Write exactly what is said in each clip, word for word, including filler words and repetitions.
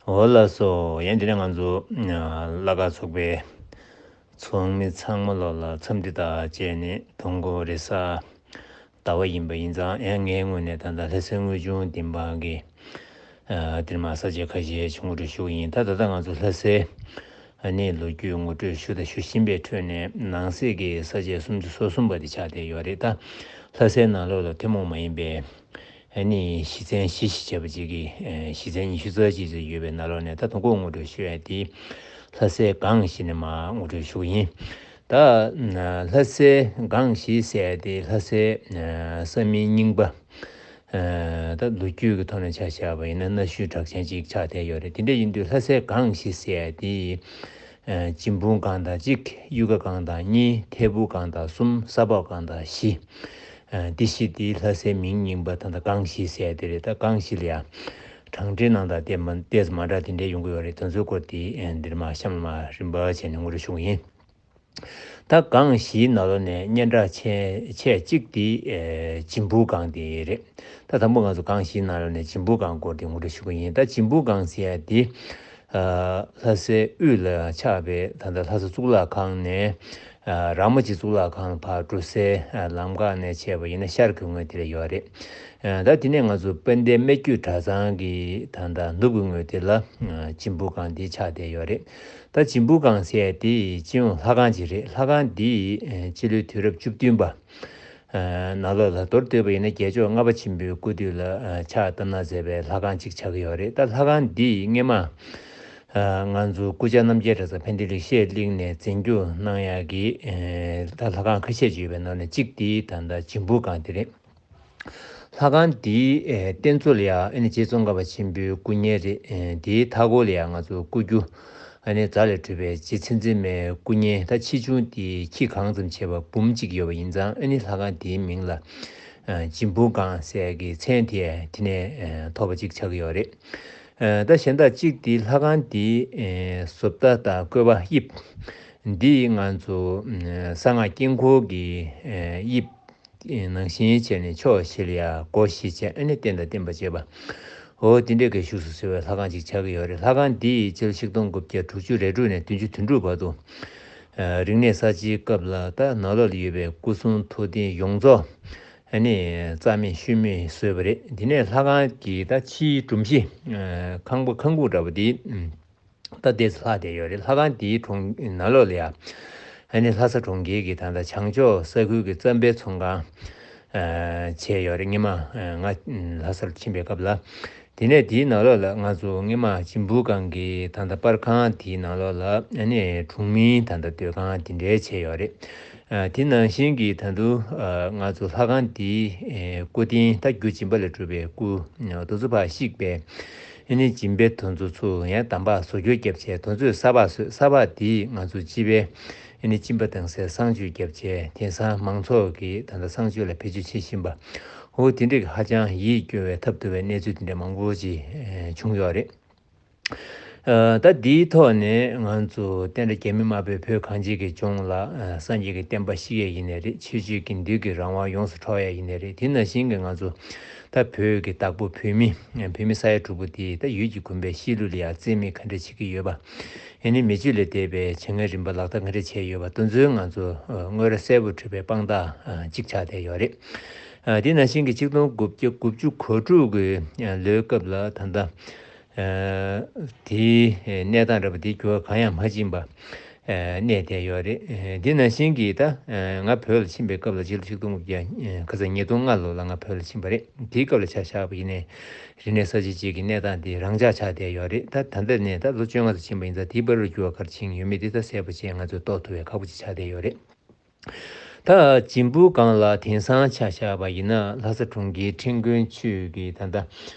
འོ་ལགས་སོ། ཡང་དེ་ནས་ང་ཚོ་ཨ་བླ་དགའ་ཚོགས་པའི་ཚོགས་མི་ཚང་མ་ལོ་ལ་འཚམས་འདྲི་དང་བཅས་ནས་དང་པོ་རེས་གཟའ་ཟླ་བ་ཡིན་པ་ཡིན་ཙང་། ཡང་ངའི་ངོས་ནས་ད་ལྟ་ལྷ་སའི་དངོས་བྱུང་བདེན་དཔང་གི་ཨ་འདིར་མ་ས་བཅད་ཁ་ཤས་ཅིག་ངོ་སྤྲོད་ཞུ་གི་ཡིན། ད་ད་ལྟ་ང་ཚོ་ལྷ་སའི་ཨ་ནི་ལོ་རྒྱུས་ངོ་སྤྲོད་ཞུ་དང་ཞུ་བཞིན་པའི་ཁྲོད་ནས་ནང་གསེས་ཀྱི་ས་བཅད་སུམ་ཅུ་སོ་གསུམ་པ་དེ་ཆགས་བསྡད་ཡོད་རེད། ད་ལྷ་སའི་ནང་ལོགས་ལ་ཐུན་མོང་མ་ཡིན་པའི་ཨ་ནི་གཞི་ཚན་བཞི་ཞེས་བྱ་བ་ཅིག་གི་ཨ་གཞི་ཚན་ཉི་ཤུ་རྩ་གཅིག་ཙམ་ཡོད་པའི་ནང་ལོགས་ནས། ད་དང་པོ་ངོ་སྤྲོད་ཞུ་ཡ་དེ་ལྷ་སའི་སྒང་བཞི་ནས་མར་ངོ་སྤྲོད་ཞུ་གི་ཡིན། ད་ལྷ་སའི་སྒང་བཞི་ཟེར་ཡ་དེ་ལྷ་སའི་ས་མིང་རྙིང་པ། ད་ལོ་རྒྱུས་ཀྱི་ཐོག་ནས་ཆ་བཞག་པ་ཡིན་ན་གནའ་ཤུལ་གྲགས་ཅན་ཅིག་ཆགས་བསྡད་ཡོད་རེད། དེ་འདྲ་ཡིན་དུས་ལྷ་སའི་སྒང་བཞི་ཟེར་ཡ་དེ་འབྱུང་སྤུན་སྒང་དང་གཅིག་གཡུས་ཁ་སྒང་དང་གཉིས། ཐད་འབུ་སྒང་དང་གསུམ། ས་ཕག་སྒང་དང་བཞི། འདི་བཞི་དེ་ལྷ་སའི་མིང་རྙིང་པ་ད་ལྟ་སྒང་བཞི་ཟེར་ཡ་དེ་རེད། ད་སྒང་བཞི་ལ་ཡ་གྲངས་འདྲེན་ནང་དང་ཏོག་ཙམ་ཏོག་ཙམ་མ་འདྲ་དེ་འདྲ་ཡོང་གི་ཡོད་རེད། དེ་ཚོའི་སྐོར་དེ་འདིར་མར་གཤམ་ལ་མར་རིམ་པ་བྱས་ནས་ངོ་སྤྲོད་ཞུ་གི་ཡིན། ད་སྒང་བཞིའི་ནང་ལོགས་ནས་སྙན་གྲགས་ཆེ་ཆེ་གཅིག་དེ་ཨེ་འབྱུང་སྤུན་སྒང་དེ་རེད། ད་དང་པོ་ང་ཚོ་སྒང་བཞིའི་ནང་ལོགས་ནས་འབྱུང་སྤུན་སྒང་སྐོར་དེ་ངོ་སྤྲོད་ཞུ་གི་ཡིན། ད་འབྱུང་སྤུན་སྒང་ཟེར་ཡ་དེ་ཨ་ལྷ་སའི་དབུས་ལ་ཆགས་པའི་ད་ལྟ་ལྷ་ས་གཙུག་ལག་ཁང་ནས་ཨ་ར་མོ་ཆེ་གཙུག་ལག་ཁང་ལ་ཕར་འགྲོ་སའི་ཨ་ལམ་ཁ་ནས་བྱས་པ་ཡིན་ན་ཤར་གྱི་ངོས་དེ་ལ་ཡོད་རེད། ཨ་ད་དེ་ནས་ང་ཚོ་དཔལ་ལྡན་སྨད་རྒྱུད་གྲྭ་ཚང་གི་ད་ལྟ་ནུབ་ཀྱི་ངོས་དེ་ལ་ཨ་འབྱུང་སྤུན་སྒང་དེ་ཆགས་བསྡད་ཡོད་རེད། ད་འབྱུང་སྤུན་སྒང་ཟེར་ཡ་དེ་སྤྱི་ཡོངས་ལྷ་ཁང་ཅིག་རེད། ལྷ་ཁང་འདི་ཨ་སྤྱི་ལོའི་དུས་རབས་བཅུ་བདུན་པ་ཨ་ནང་ལོགས་ལ། མདོར་བསྡུས་པ་ཡིན་ན་རྒྱལ་མཆོག་ལྔ་པ་ཆེན་པོའི་སྐུ་དུས་ལ་ཨ་ཕྱག་བཏབ་གནང་མཛད་པའི་ལྷ་ཁང་ཅིག་ཆགས་ཀྱི་ཡོད་རེད། ད་ལྷ་ཁང་འདི་སྔས་མ་ཨ་ང་ཚོ་སྐུ་བཅར་རྣམ་རྒྱལ་གྲྭ་ཚང་ཕན་བདེ་ལེགས་བཤད་གླིང་ནས་མཛད་སྒྱུར་གནང་ཡག་གི་ཨ་ད་ལྷ་ཁང་ཁ་ཤས་ཅིག་ཡོད་པའི་ནང་ནས་གཅིག་དེ་ད་ལྟ་འབྱུང་སྤུན་སྒང་དེ་རེད། ལྷ་ཁང་འདིའི་ཨེ་རྟེན་གཙོ་ལ་ཡ་ཨ་ནི་རྗེ་ཙོང་ཁ་པ་ཆེན་པོའི་སྐུ་བརྙན་རེད། ཨེ་འདིའི་མཐའ་སྐོར་ལ་ཡ་ང་ཚོ་སྐུ་རྒྱུ་ཨ་ནི་རྫ་ལས་གྲུབ་པའི་རྗེ་ཚེ་བརྟན་མའི་སྐུ་བརྙན། ད་ཆེ་ཆུང་དེ་ཁྱི་གང་ཙམ་བྱས་པ་འབུམ་གཅིག་ཡོད་པ་ཡིན་ཙང་། ཨ་ནི་ལྷ་ཁང་འདིའི་མིང་ལ་ཨ་འབྱུང་སྤུན་སྒང་ཟེར་གྱི་མཚན་དེ་དེ་ནས་ཨ་ཐོབ་པ་ཅིག་ཆགས་ཀྱི་ཡོད་རེད། ཨ་ད་གཞན་དག་གཅིག་དེ་ལྷ་ཁང་འདིའི་ཨེ་བཟོ་ལྟ་དང་བཀོད་པ་དབྱིབས་འདི་ང་ཚོ་ཨ་གསང་སྔགས་དཀྱིལ་འཁོར་གྱི་ཨེ་དབྱིབས་ནང་བཞིན་བྱས་ནས་ཕྱོགས་བཞི་ལ་ཡ་སྒོ་བཞི་བྱས། ཨ་ནི་རྟེན་དང་བརྟེན་པ་བྱས་པ། འོ་དེ་འདྲའི་གི་བཞུགས་སུ་གསོལ་བའི་ལྷ་ཁང་ཅིག་ཆགས་ཀྱི་ཡོད་རེད། ལྷ་ཁང་འདི་ཕྱི་ལོ་ཆིག་སྟོང་དགུ་བརྒྱ་དྲུག་ཅུ་རེ་དྲུག་ནས་བདུན་ཅུ་དོན་དྲུག་བར་དུ་ཨ་རིག་གནས་གསར་བརྗེའི་སྐབས་ལ་ད་ནང་ལོགས་ལ་ཡོད་པའི་སྐུ་གསུང་ཐུགས་རྟེན་ཡོངས་རྫོགས་ཨ་ནི་རྩ་མེད་ཤུལ་མེད་བཟོས་པ་རེད། དེ་ནས་ལྷ་ཁང་གི་ད་ཕྱིའི་སྒྲོམ་གཞི་ཨ་ཁང་པ་ཁང་ཁུག་འདྲ་བ་དེ་ཨ་ད་ཏོག་ཙམ་ལྷག་བསྡད་ཡོད་རེད། ལྷ་ཁང་དེའི་གྲོང་ནང་ལོགས་ལ་ཡ་ཨ་ནི་ལྷ་ས་གྲོང་ཁྱེར་གྱི་ད་ལྟ་བྱང་ཕྱོགས་ས་ཁུལ་གྱི་རྩམ་པའི་ཚོང་ཁང་ཨ་བྱས་ཡོད་རེད། སྔོན་མ་ཨ་ང་ལྷ་སར་ཕྱིན་པའི་སྐབས་ལ། དེ་ནས་དེའི་ནང་ལོགས་ལ་ང་ཚོ་སྔོན་མ་འབྱུང་སྤུན་སྒང་གི་ད་ལྟ་པར་ཁང་དེའི་ནང་ལོགས་ལ་ཨ་ནི་གྲོང་མིའི་ད་ལྟ་སྡོད་ཁང་དེ་འདྲའི་བྱས་ཡོད་རེད། ཨ་དེ་ནང་བཞིན་གྱི་ད་དུང་ཨ་ང་ཚོ་ལྷ་ཁང་དེའི་ཨེ་སྐུ་རྟེན་ད་རྒྱུ་སྦྱིན་པ་ལས་གྲུབ་པའི་སྐུ་དེ་ཚོ་ཕར་བཤིག་པས། ཨ་ནི་སྦྱིན་པའི་དེ་ཚོ་ཚུར་ཡང་དམ་པ་བཟོ་བཅོས་བརྒྱབ་བྱས། དེ་ཚོས་ས་ཕག་བཟོས། ས་ཕག་དེས་ང་ཚོ་སྤྱི་པའི་ཨ་ནི་གཅིན་པ་བཏང་སའི་གསང་སྤྱོད་བརྒྱབ་བྱས། དེང་སང་མང་ཚོགས་ཀྱི་ད་ལྟ་གསང་སྤྱོད་ལ་བེད་སྤྱོད་བྱེད་བཞིན་པ། འོ་དེ་འདྲའི་ཧ་ཅང་ཡིད་སྐྱོ་བའི་ཐབས་སྡུག་པའི་གནས་ཚུལ་དེ་འདྲ་མང་པོ་ཅིག་ཨེ་བྱུང་ཡོད་རེད། ཨ་ད་འདིའི་ཐོག་ནས་ང་ཚོ་བསྟན་དགྲ་རྒྱ་མི་དམར་པོས་བོད་གངས་ཅན་གྱི་ལྗོངས་ལ་ཨ་སངས་རྒྱས་ཀྱི་བསྟན་པ་བཤིག་ཡས་ཡིན་ནའི་རེད། ཆོས་བརྒྱུད་དགེ་འདུན་གྱི་རང་དབང་ཡོངས་སུ་འཕྲོག་ཡས་ཡིན་ནའི་རེད། དེ་ནང་བཞིན་གྱི་ང་ཚོ་ད་བོད་ཀྱི་བདག་པོ་བོད་མི། བོད་མི་ས་ཡ་དྲུག་པོ་དེས་ད་ཡུལ་གྱི་དགོན་པའི་གཤིས་ལུགས་ལ་ཡང་རྩིས་མེད་ག་འདྲ་བྱེད་ཀྱི་ཡོད་པ། ཨ་ནི་མི་སྤྱོད་ལས་འདས་པའི་བྱ་ངན་རིམ་པ་ལག་བསྟར་ག་འདྲ་བྱས་ཡོད་པ། དེ་ཚོའི་ང་ཚོ་ཨ་དངོས་ར་གསལ་པོ་གྲུབ་པའི་དཔང་རྟགས་ཨ་གཅིག་ཆགས་བསྡད་ཡོད་རེད། ཨ་དེ་ནང་བཞིན་གྱི་ཆིག་སྟོང་དགུ་བརྒྱ་དགུ་བཅུ་གོ་དྲུག་གི་ཨ་ལོའི་སྐབས་ལ་ད་ལྟ་ཨ་དེའི་གནས་སྟངས་འདྲ་པོ་དེ་འགྱུར་བ་གང་ཡང་མ་ཕྱིན་པ་ཨ་གནས་བསྡད་ཡོད་རེད། ཨ་དེ་ནང་བཞིན་གྱི་ད་ཨ་ང་བོད་ལ་ཕྱིན་པའི་སྐབས་ལ་སྤྱི་ལོ་ཆིག་སྟོང་དགུ་བརྒྱ་ཁ་སང་ཉིས་སྟོང་ལྔ་ལོ་ལ་ང་བོད་ལ་ཕྱིན་པ་རེད། དེའི་སྐབས་ལ་ཆ་བཞག་པ་ཡིན་ནའི་རིག་གནས་གསར་བརྗེ་ཅིག་གི་གནས་སྟངས་དེ་རང་འཇགས་ཆགས་བསྡད་ཡོད་རེད། ད་ད་ལྟ་ནས་ད་ལོ་བཅོ་ལྔ་ཙམ་ཕྱིན་པ་ཡིན་ཙང་། དེའི་བར་དུ་འགྱུར་བ་ག་རེ་ཕྱིན་ཡོད་མེད་དེ་ད་གསལ་པོ་བྱས་ང་ཚོས་རྟོགས་ཐུབ་པའི་ཁག་པོ་ཅིག་ཆགས་བསྡད་ཡོད་རེད། ད་འབྱུང་སྤུན་སྒང་ལ་དེང་སང་ཆ་བཞག་པ་ཡིན་ན་ལྷ་ས་གྲོང་ཁྱེར་ཁྲེང་ཀོན་ཆུས་ཀྱི་ད་ལྟ་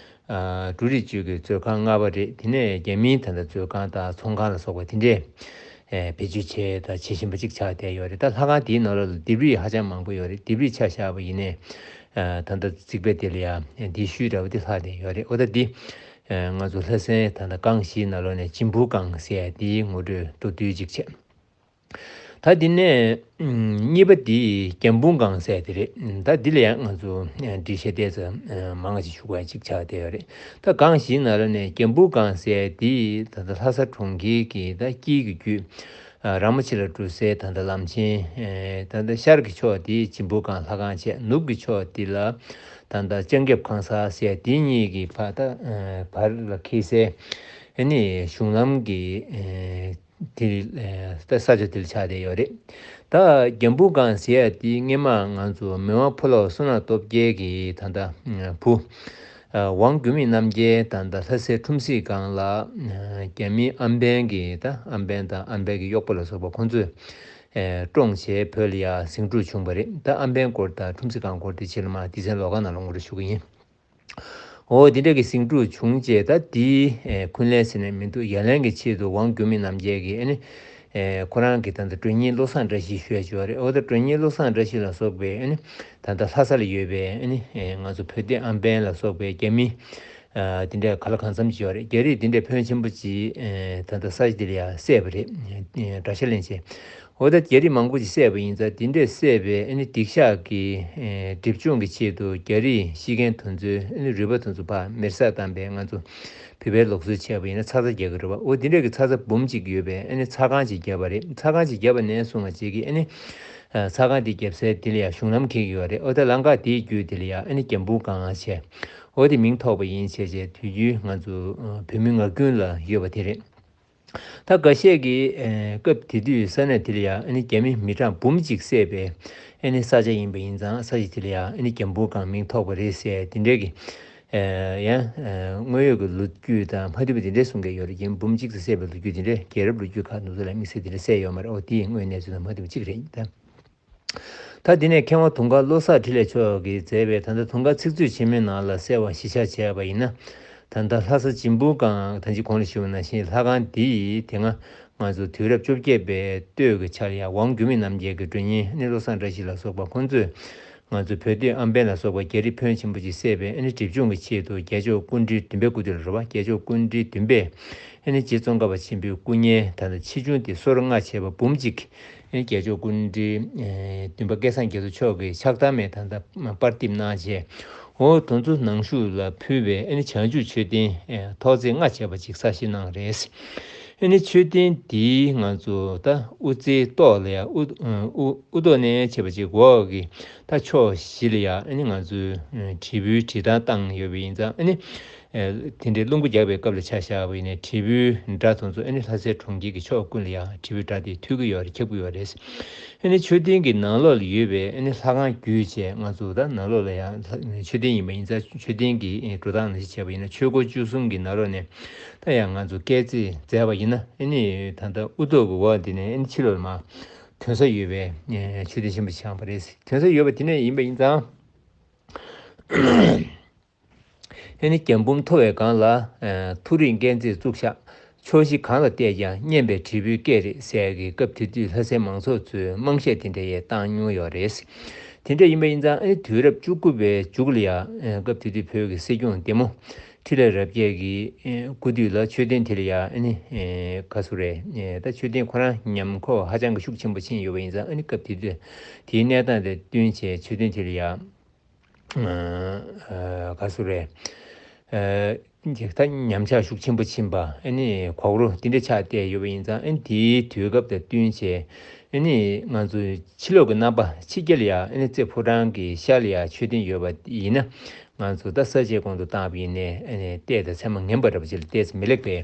ཨ་འབྲུ་རིགས་ཅུས་ཀྱི་མཛོད་ཁང་ལྔ་པ་རེད། དེ་ནས་རྒྱ་མིའི་ད་ལྟ་མཛོད་ཁང་དང་ཚོང་ཁང་ལ་སོགས་པ་དེ་འདྲས་ཨེ་བེད་སྤྱོད་བྱས་དང་བྱེད་བཞིན་པ་ཅིག་ཆགས་བསྡད་ཡོད་རེད། ད་ལྷ་ཁང་དེའི་ནང་ལོགས་ལ་ལྡེབས་རིས་ཧ་ཅང་མང་པོ་ཡོད་རེད། ལྡེབས་རིས་ཆ་བཞག་པ་ཡིན་ནའི་ཨ་ད་ལྟ་རྩིག་པ་དེ་ལ་ཡང་ལྡེབས་ཤུལ་འདྲ་བོ་དེ་ལྷག་བསྡད་ཡོད་རེད། འོ་ད་འདི་ཨ་ང་ཚོ་ལྷ་སའི་ད་ལྟ་སྒང་བཞིའི་ནང་ལོགས་ནས་འབྱུང་སྤུན་སྒང་ཟེར་ཡ་དེའི་ངོ་སྤྲོད་མདོར་བསྡུས་ཅིག་བྱས། ད་འདི་ནས་གཉིས་པ་འདི་རྒྱམ་བུ་སྒང་ཟེར་དེ་རེད། ད་འདི་ལ་ཡང་ང་ཚོ་འགྲེལ་བཤད་ཏོག་ཙམ་མང་ང་ཅིག་ཞུ་དགོས་ཅིག་ཆགས་བསྡད་ཡོད་རེད། ད་སྒང་བཞིའི་ནང་ལ་ནས་རྒྱམ་བུ་སྒང་ཟེར་འདི་ད་ལྟ་ལྷ་ས་གྲོང་ཁྱེར་གྱི་ད་དཀྱིལ་གྱི་རྒྱུད་ར་མོ་ཆེ་ལ་འགྲོ་སའི་ད་ལྟ་ལམ་ཆེན། ད་ལྟ་ཤར་གྱི་ཕྱོགས་འདི་འཇམ་བུ་སྒང་ལྷ་ཁང་བྱས། ནུབ་ཀྱི་ཕྱོགས་འདི་ལ་ད་ལྟ་ལྕང་རྒྱབ་ཁང་གསར་ཟེར་འདི་གཉིས་ཀྱི་བར་ད་བར་ལ་འཁེལ་སའི་ཨ་ནི་གཞུང་ལམ་གྱི་དེ་ས་ཆ་དེ་ལ་ཆགས་བསྡད་ཡོད་རེད། ད་རྒྱམ་བུ་སྒང་ཟེར་ཡ་དེ་སྔོན་མ་ང་ཚོ་མི་དབང་ཕོ་ལོ་བསོད་ནམས་སྟོབས་རྒྱལ་གྱི་ད་ལྟ་བུ་ཝང་འགྱུར་མེད་རྣམ་རྒྱལ་ད་ལྟ་ལྷ་སའི་ཁྲོམ་གཟིགས་སྒང་ལ་རྒྱ་མིའི་ཨམ་བན་གྱི་ད་ཨམ་བན་དང་ཨམ་བན་གྱི་གཡོག་པོ་ལ་སོགས་པ་ཁོང་ཚོས་བཀྲོངས་བྱས་བོད་ལ་ཡ་ཟིང་འཁྲུག་བྱུང་བ་རེད། ད་ཨམ་བན་སྐོར་དང་ཁྲོམ་གཟིགས་སྒང་སྐོར་དེ་ཕྱི་ལ་མ་སྡེ་ཚན་ལོགས་ཀ་ནང་ལ་ངོ་སྤྲོད་ཞུ་གི་ཡིན། འོ་དེ་འདྲ་གི་ཟིང་འཁྲུག་བྱུང་རྗེས་ད་དེའི་ཨེ་འཁོན་ལན་ཟེར་ནས་མི་འདུག་ཡ་ལན་གྱི་ཆེད་དུ་ཝང་འགྱུར་མེད་རྣམ་རྒྱལ་གྱིས་ཨ་ནི་ཨེ་ཁོ་རང་གི་ད་ལྟ་མགྲོན་གཉེར་བློ་བཟང་བཀྲ་ཤིས་ཞུ་ཡ་ཅིག་ཡོད་རེད། འོ་ད་མགྲོན་གཉེར་བློ་བཟང་བཀྲ་ཤིས་ལ་སོགས་པའི་ཨ་ནི་ད་ལྟ་ལྷ་ས་ལ་ཡོད་པའི་ཨ་ནི་ཨེ་ང་ཚོ་བོད་སྡོད་ཨམ་བན་ལ་སོགས་པའི་རྒྱ་མི་ཨ་དེ་འདྲ་ག་ལ་གང་འཚམ་ཅིག་ཡོད་རེད། རྒྱ་རིགས་དེ་འདྲ་ཕོན་ཆེན་པོ་ཅིག་ཨེ་ད་ལྟ་ས་ཆ་དེ་ལ་ཡ་བསད་པ་རེད། ཨེ་དགྲ་ཤ་ལེན་བྱས། འོ་ད་རྒྱ་རིགས་མང་པོ་ཅིག་བསད་པ་ཡིན་ཙང་དེ་འདྲས་བསད་པའི་ཨ་ནི་སྡིག་བཤགས་ཀྱི་ཨེ་སྒྲིབ་སྦྱོང་གི་ཆེད་དུ་རྒྱ་རིགས་ཤི་མཁན་དེ་ཚོའི་ཨ་ནི་རུས་པ་དེ་ཚོ་ཕར་མེར་སྲེག་བཏང་པའི་ང་ཚོ་བོད་པའི་ལུགས་སྲོལ་བྱས་པ་ཡིན་ན་ཚ་ཚ་རྒྱག་གི་རེད་པ། འོ་དེ་འདྲས་ཀྱི་ཚ་ཚ་འབུམ་གཅིག་ཡོད་པའི་ཨ་ནི་ཚ་ཁང་ཅིག་བརྒྱབ་པ་རེད། ཚ་ཁང་ཅིག་བརྒྱབ་པ་ནས་བཟུང་བ་ཅིག་གིས་ཨ་ནི་ཚ་ཁང་དེ་བརྒྱབ་སའི་དེ་ལ་ཡ་གཞུང་ལམ་འཁེལ་གྱི་ཡོད་རེད། འོ་ད་ལམ་ཁ་དེའི་རྒྱུད་དེ་ལ་ཡ་ཨ་ནི་རྒྱམ་བུ་སྒང་བྱས། འོ་དེ་མིང་ཐོགས་པ་ཡིན་བྱས་བྱས་དུས་རྒྱུན་ང་ཚོ་བོད་མི་ངག་རྒྱུན་ལ་ཡོད་པ་དེ་རེད། ད་འགའ་ཤས་ཀྱིས་ཨེ་སྐབས་དེ་དུས་ས་གནས་དེ་ལ་ཡ་ཨ་ནི་རྒྱ་མི་མི་གྲངས་འབུམ་གཅིག་བསད་པའི་ཨ་ནི་ས་ཆ་ཡིན་པ་ཡིན་ཙང་ས་གཞི་དེ་ལ་ཡ་ཨ་ནི་རྒྱམ་བུ་སྒང་མིང་ཐོགས་པ་རེད་ཟེར་དེ་འདྲའི་གི་ཨེ་ཡང་ཨེ་དངོས་ཡོད་ཀྱི་ལོ་རྒྱུས་དང་མ་མཐུན་པ་དེ་འདྲའི་གསུང་མཁན་ཡོད་རེད། རྒྱ་མི་འབུམ་གཅིག་ཙམ་བསད་པའི་ལོ་རྒྱུས་དེ་འདྲའི་རྒྱལ་རབས་ལོ་རྒྱུས་ཁག་དེ་ཚོ་ལ་དམིགས་བསལ་དེ་འདྲ་གསལ་ཡོད་མ་རེད། འོ་དེ་ཡི་དངོས་གནས་ཚུལ་དང་མ་མཐུན་པ་གཅིག་རེད་ད། ད་དེ་ནས་མཁས་དབང་དུང་དཀར་བློ་བཟང་འཕྲིན་ལས་མཆོག་གིས་མཛད་པའི་ད་ལྟ་དུང་དཀར་ཚིག་མཛོད་ཆེན་མོའི་ནང་ལ་གསལ་བ་གཞི་བཞག་བྱས་པ་ཡིན་ན། ད་ལྟ་ལྷ་ས་འཇམ་བུ་སྒང་ད་ཅི་གོང་ལ་ཞུས་པ་ནང་བཞིན་ལྷ་ཁང་འདི་ཡིས་དེ་སྔ་ང་ཚོ་དུས་རབས་བཅོ་བརྒྱད་པའི་སྟོད་ཀྱི་ཆར་ཡང་ཝང་འགྱུར་མེད་རྣམ་རྒྱལ་གྱི་མགྲོན་གཉེར་ནི་བློ་བཟང་བཀྲ་ཤིས་ལ་སོགས་པ་ཁོང་ཚོས་ང་ཚོ་བོད་སྡོད་ཨམ་བན་ལ་སོགས་པ་རྒྱ་རིགས་ཕོན་ཆེན་པོ་ཅིག་བསད་པའི་ཨ་ནི་སྒྲིབ་སྦྱོང་གི་ཆེད་དུ་རྒྱལ་མཆོག་སྐུ་ཕྲེང་བདུན་པའི་སྐུ་དུས་ལ་རེད་པ། རྒྱལ་མཆོག་སྐུ་ཕྲེང་བདུན་པས་ཨ་ནི་རྗེ་ཙོང་ཁ་པ་ཆེན་པོའི་སྐུ་བརྙན་ད་ལྟ་ཆེ་ཆུང་དེ་སོར་ལྔ་བྱས་པ་འབུམ་གཅིག་ཨ་ནི་རྒྱལ་མཆོག་སྐུ་ཕྲེང་བདུན་པ་སྐལ་བཟང་རྒྱ་མཚོ་མཆོག་གིས་ཕྱག་བསྟར་མའི་ད་ལྟ་པར་འདེབས་གནང་བྱས། འོ་དེ་ཚོ་ནང་བཞུགས་ལ་ཕུལ་བའི་ཨ་ནི་བྱང་ཆུབ་མཆོད་རྟེན་ཐོག་བརྩེགས་ལྔ་བྱས་པ་ཅིག་གསར་བཞེངས་གནང་རེད། ཨ་ནི་མཆོད་རྟེན་འདིའི་ང་ཚོ་ད་དབུ་རྩེའི་ཏོག་ལ་ཡ་དབུ་དབུ་དབུ་ཏོག་ནས་བྱས་པ་ཅིག་འོག་གི་ད་ཕྱོགས་བཞི་ལ་ཡ་ཨ་ནི་ང་ཚོས་དྲིལ་བུའི་བྲིས་ཐང་བཏང་ཡོད་པ་ཡིན་ཙང་ཨ་ནི། དེ་འདྲའི་རླུང་བུ་རྒྱག་པའི་སྐབས་ལ་ཆ་བཞག་པ་ཡིན་ན་དྲིལ་བུའི་སྒྲ་དེ་ཚོ་ཨ་ནི་ལྷ་སའི་གྲོང་ཁྱེར་གྱི་ཕྱོགས་ཀུན་ལ་ཡང་དྲིལ་བུའི་སྒྲ་དེ་ཐོས་ཀྱི་ཡོད་རེད། ཁྱབ་ཀྱི་ཡོད་རེད། ཨ་ནི་མཆོད་རྟེན་གྱི་ནང་ལོགས་ལ་ཡོད་པའི་ཨ་ནི་ལྷ་ཁང་བརྒྱུད་བྱས་ང་ཚོ་ད་ནང་ལོགས་ལ་ཡང་མཆོད་རྟེན་ཡིན་པ་ཡིན་ཙང་མཆོད་རྟེན་གྱི་འགྲོ་སྟངས་ནང་བཞིན་བྱས་པ་ཡིན་ན་ཆོས་སྒོ་བཅུ་གསུམ་གྱི་ནང་ལོགས་ནས་ད་ཡང་ང་ཚོ་སྐས་འཛེགས་མཛད་པ་ཡིན་ན་ཨ་ནི་ད་ལྟ་དབུ་ཐོག་གི་འོག་འདི་ནས་ཨ་ནི་ཕྱི་ལོགས་ལ་མར་ཐོན་ས་ཡོད་པའི་མཆོད་རྟེན་ཆེན་པོ་ཞིག་ཆགས་པ་རེད། ཐོན་ས་ཡོད་པ་དེ་ནས་ཡིན་པ་ཡིན་ཙང་། ཨེ་ནི་རྒྱ་འབུམ་མཐོ་བའི་སྒང་ལ། ཨེ་མཐོ་རིས་སྐས་འཛེགས་བཙུགས་ཤག་ཕྱོགས་བཞི་གང་ལ་བལྟས་ཀྱང་སྙན་པའི་དྲིལ་བུའི་སྐད་རེད་ཟེར་གྱི་སྐབས་དེ་དུས་ལྷ་སའི་མང་ཚོགས་ཚོས་དམངས་གཞས་དེ་འདྲ་ཡང་བཏང་མྱོང་ཡོད་རེད། དེ་འདྲ་ཡིན་པ་ཡིན་ཙང་ཨེ་དུས་རབས་བཅུ་དགུ་པའི་མཇུག་ལ་ཡང་ཨེ་སྐབས་དེ་དུས་བོད་ཀྱི་སྲིད་སྐྱོང་བདེ་མོ་འཕྲིན་ལས་རབ་རྒྱས་ཀྱི་ཨེ་སྐུ་དུས་ལ་མཆོད་རྟེན་དེ་ལ་ཡང་ཨེ་ནི་ཨེ་ག་ཟེར་རེད། ཨེ་ད་མཆོད་རྟེན་ཁོ་རང་ཉམས་མཁོ་ཧ་ཅང་གི་ཤུགས་ཆེན་པོ་ཕྱིན་ཡོད་པ་ཡིན་ཙང་ཨེ་ནི་སྐབས་དེ་དུས་དེའི་གནས་སྟངས་དེ་བསྟུན་བྱས་མཆོད་རྟེན་དེ་ལ་ཡང་། ག་ཟེར་རེད། ད་ཉམས་ཆག་ཤུགས་ཆེན་པོ་ཕྱིན་པ་ཨ་ནི་གོག་རོ་དེ་འདྲ་ཆགས་བསྡད་ཡོད་པ་ཡིན་ཙང་ཨ་ནི་དེའི་དུས་སྐབས་དང་བསྟུན་བྱས་ཨ་ནི་ང་ཚོའི་ཕྱི་ལོགས་ཀྱི་རྣམ་པ་ཕྱི་རྒྱལ་ལ་ཡ་ཨ་ནི་རྩེ་ཕོ་བྲང་གི་ཤར་ལ་ཡ་མཆོད་རྟེན་ཡོད་པ་ཡིན་ན་ང་ཚོ་ད་ས་དཔྱད་གོང་དུ་བཏང་བ་ཡིན་ནའི་ཨ་ནི་བལྟས་དང་ཚད་མ་ངན་པ་འདྲ་པོ་ཅིག་ལ་བལྟས་ཚེ་མི་ལེགས་པའི་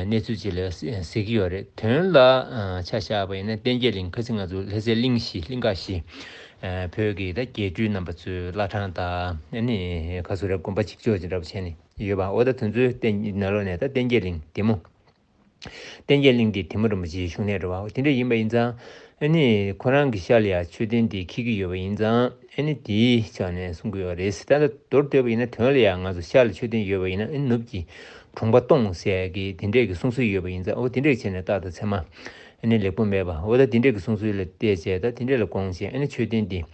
གནས་ཚུལ་ཅིག་ལ་གཟིགས་ཀྱི་ཡོད་རེད། དོན་ལ་ཆ་བཞག་པ་ཡིན་ན་བསྟན་རྒྱས་གླིང་ཁ་སང་ང་ཚོ་ལྷ་སའི་གླིང་བཞི་གླིང་ཁ་བཞི། བོད་ཀྱི་ད་རྒྱལ་སྤྲུལ་རྣམ་པ་ཚོའི་བླ་བྲང་དང་ཨ་ནི་ག་ཟེར་རེད་དགོན་པ་གཅིག་ལྕོགས་ཅིག་འདྲ་པོ་བྱས་ནས་ཡོད་པ། འོ་ད་དེ་ཚོའི་བསྟན་ནང་ལོགས་ནས་ད་བསྟན་རྒྱས་གླིང་བདེ་མོ། བསྟན་རྒྱས་གླིང་འདི་བདེ་མོ་རིན་པོ་ཆེའི་བཞུགས་གནས་རེད་བ། འོ་དེ་འདྲ་ཡིན་པ་ཡིན་ཙང་ཨ་ནི་ཁོ་རང་གི་ཤར་ལ་ཡ་མཆོད་རྟེན་འདི་འཁེལ་གྱི་ཡོད་པ་ཡིན་ཙང་ཨ་ནི་དེའི་ཆ་ནས་གསུང་གི་ཡོད་རེད། ད་ལྟ་མདོར་བསྡུས་པ་ཡིན་ན་དོན་ལ་ཡ་ང་ཚོ་ཤར་ལ་མཆོད་རྟེན་ཡོད་པ་ཡིན་ན་ཨ་ནི་ནུབ་ཀྱི་གྲོང་པ་སྟོང་ཟེར་གི་དེ་འདྲས་ཀྱི་གསུང་སྲོལ་ཡོད་པ་ཡིན་ཙང་འོ་དེ་འདྲས་བྱས་ནས་རྟག་ཏུ་ཚད་མ། ཨ་ནི་ལེགས་པོ་མེད་པ། འོ་ད་དེ་འདྲས་ཀྱི་གསུང་སྲོལ་ལ་བལྟས་བྱས་ད་དེ་འདྲས་ལ་དགོངས་བྱས་ཨ་ནི་མཆོད་རྟེན་འདི་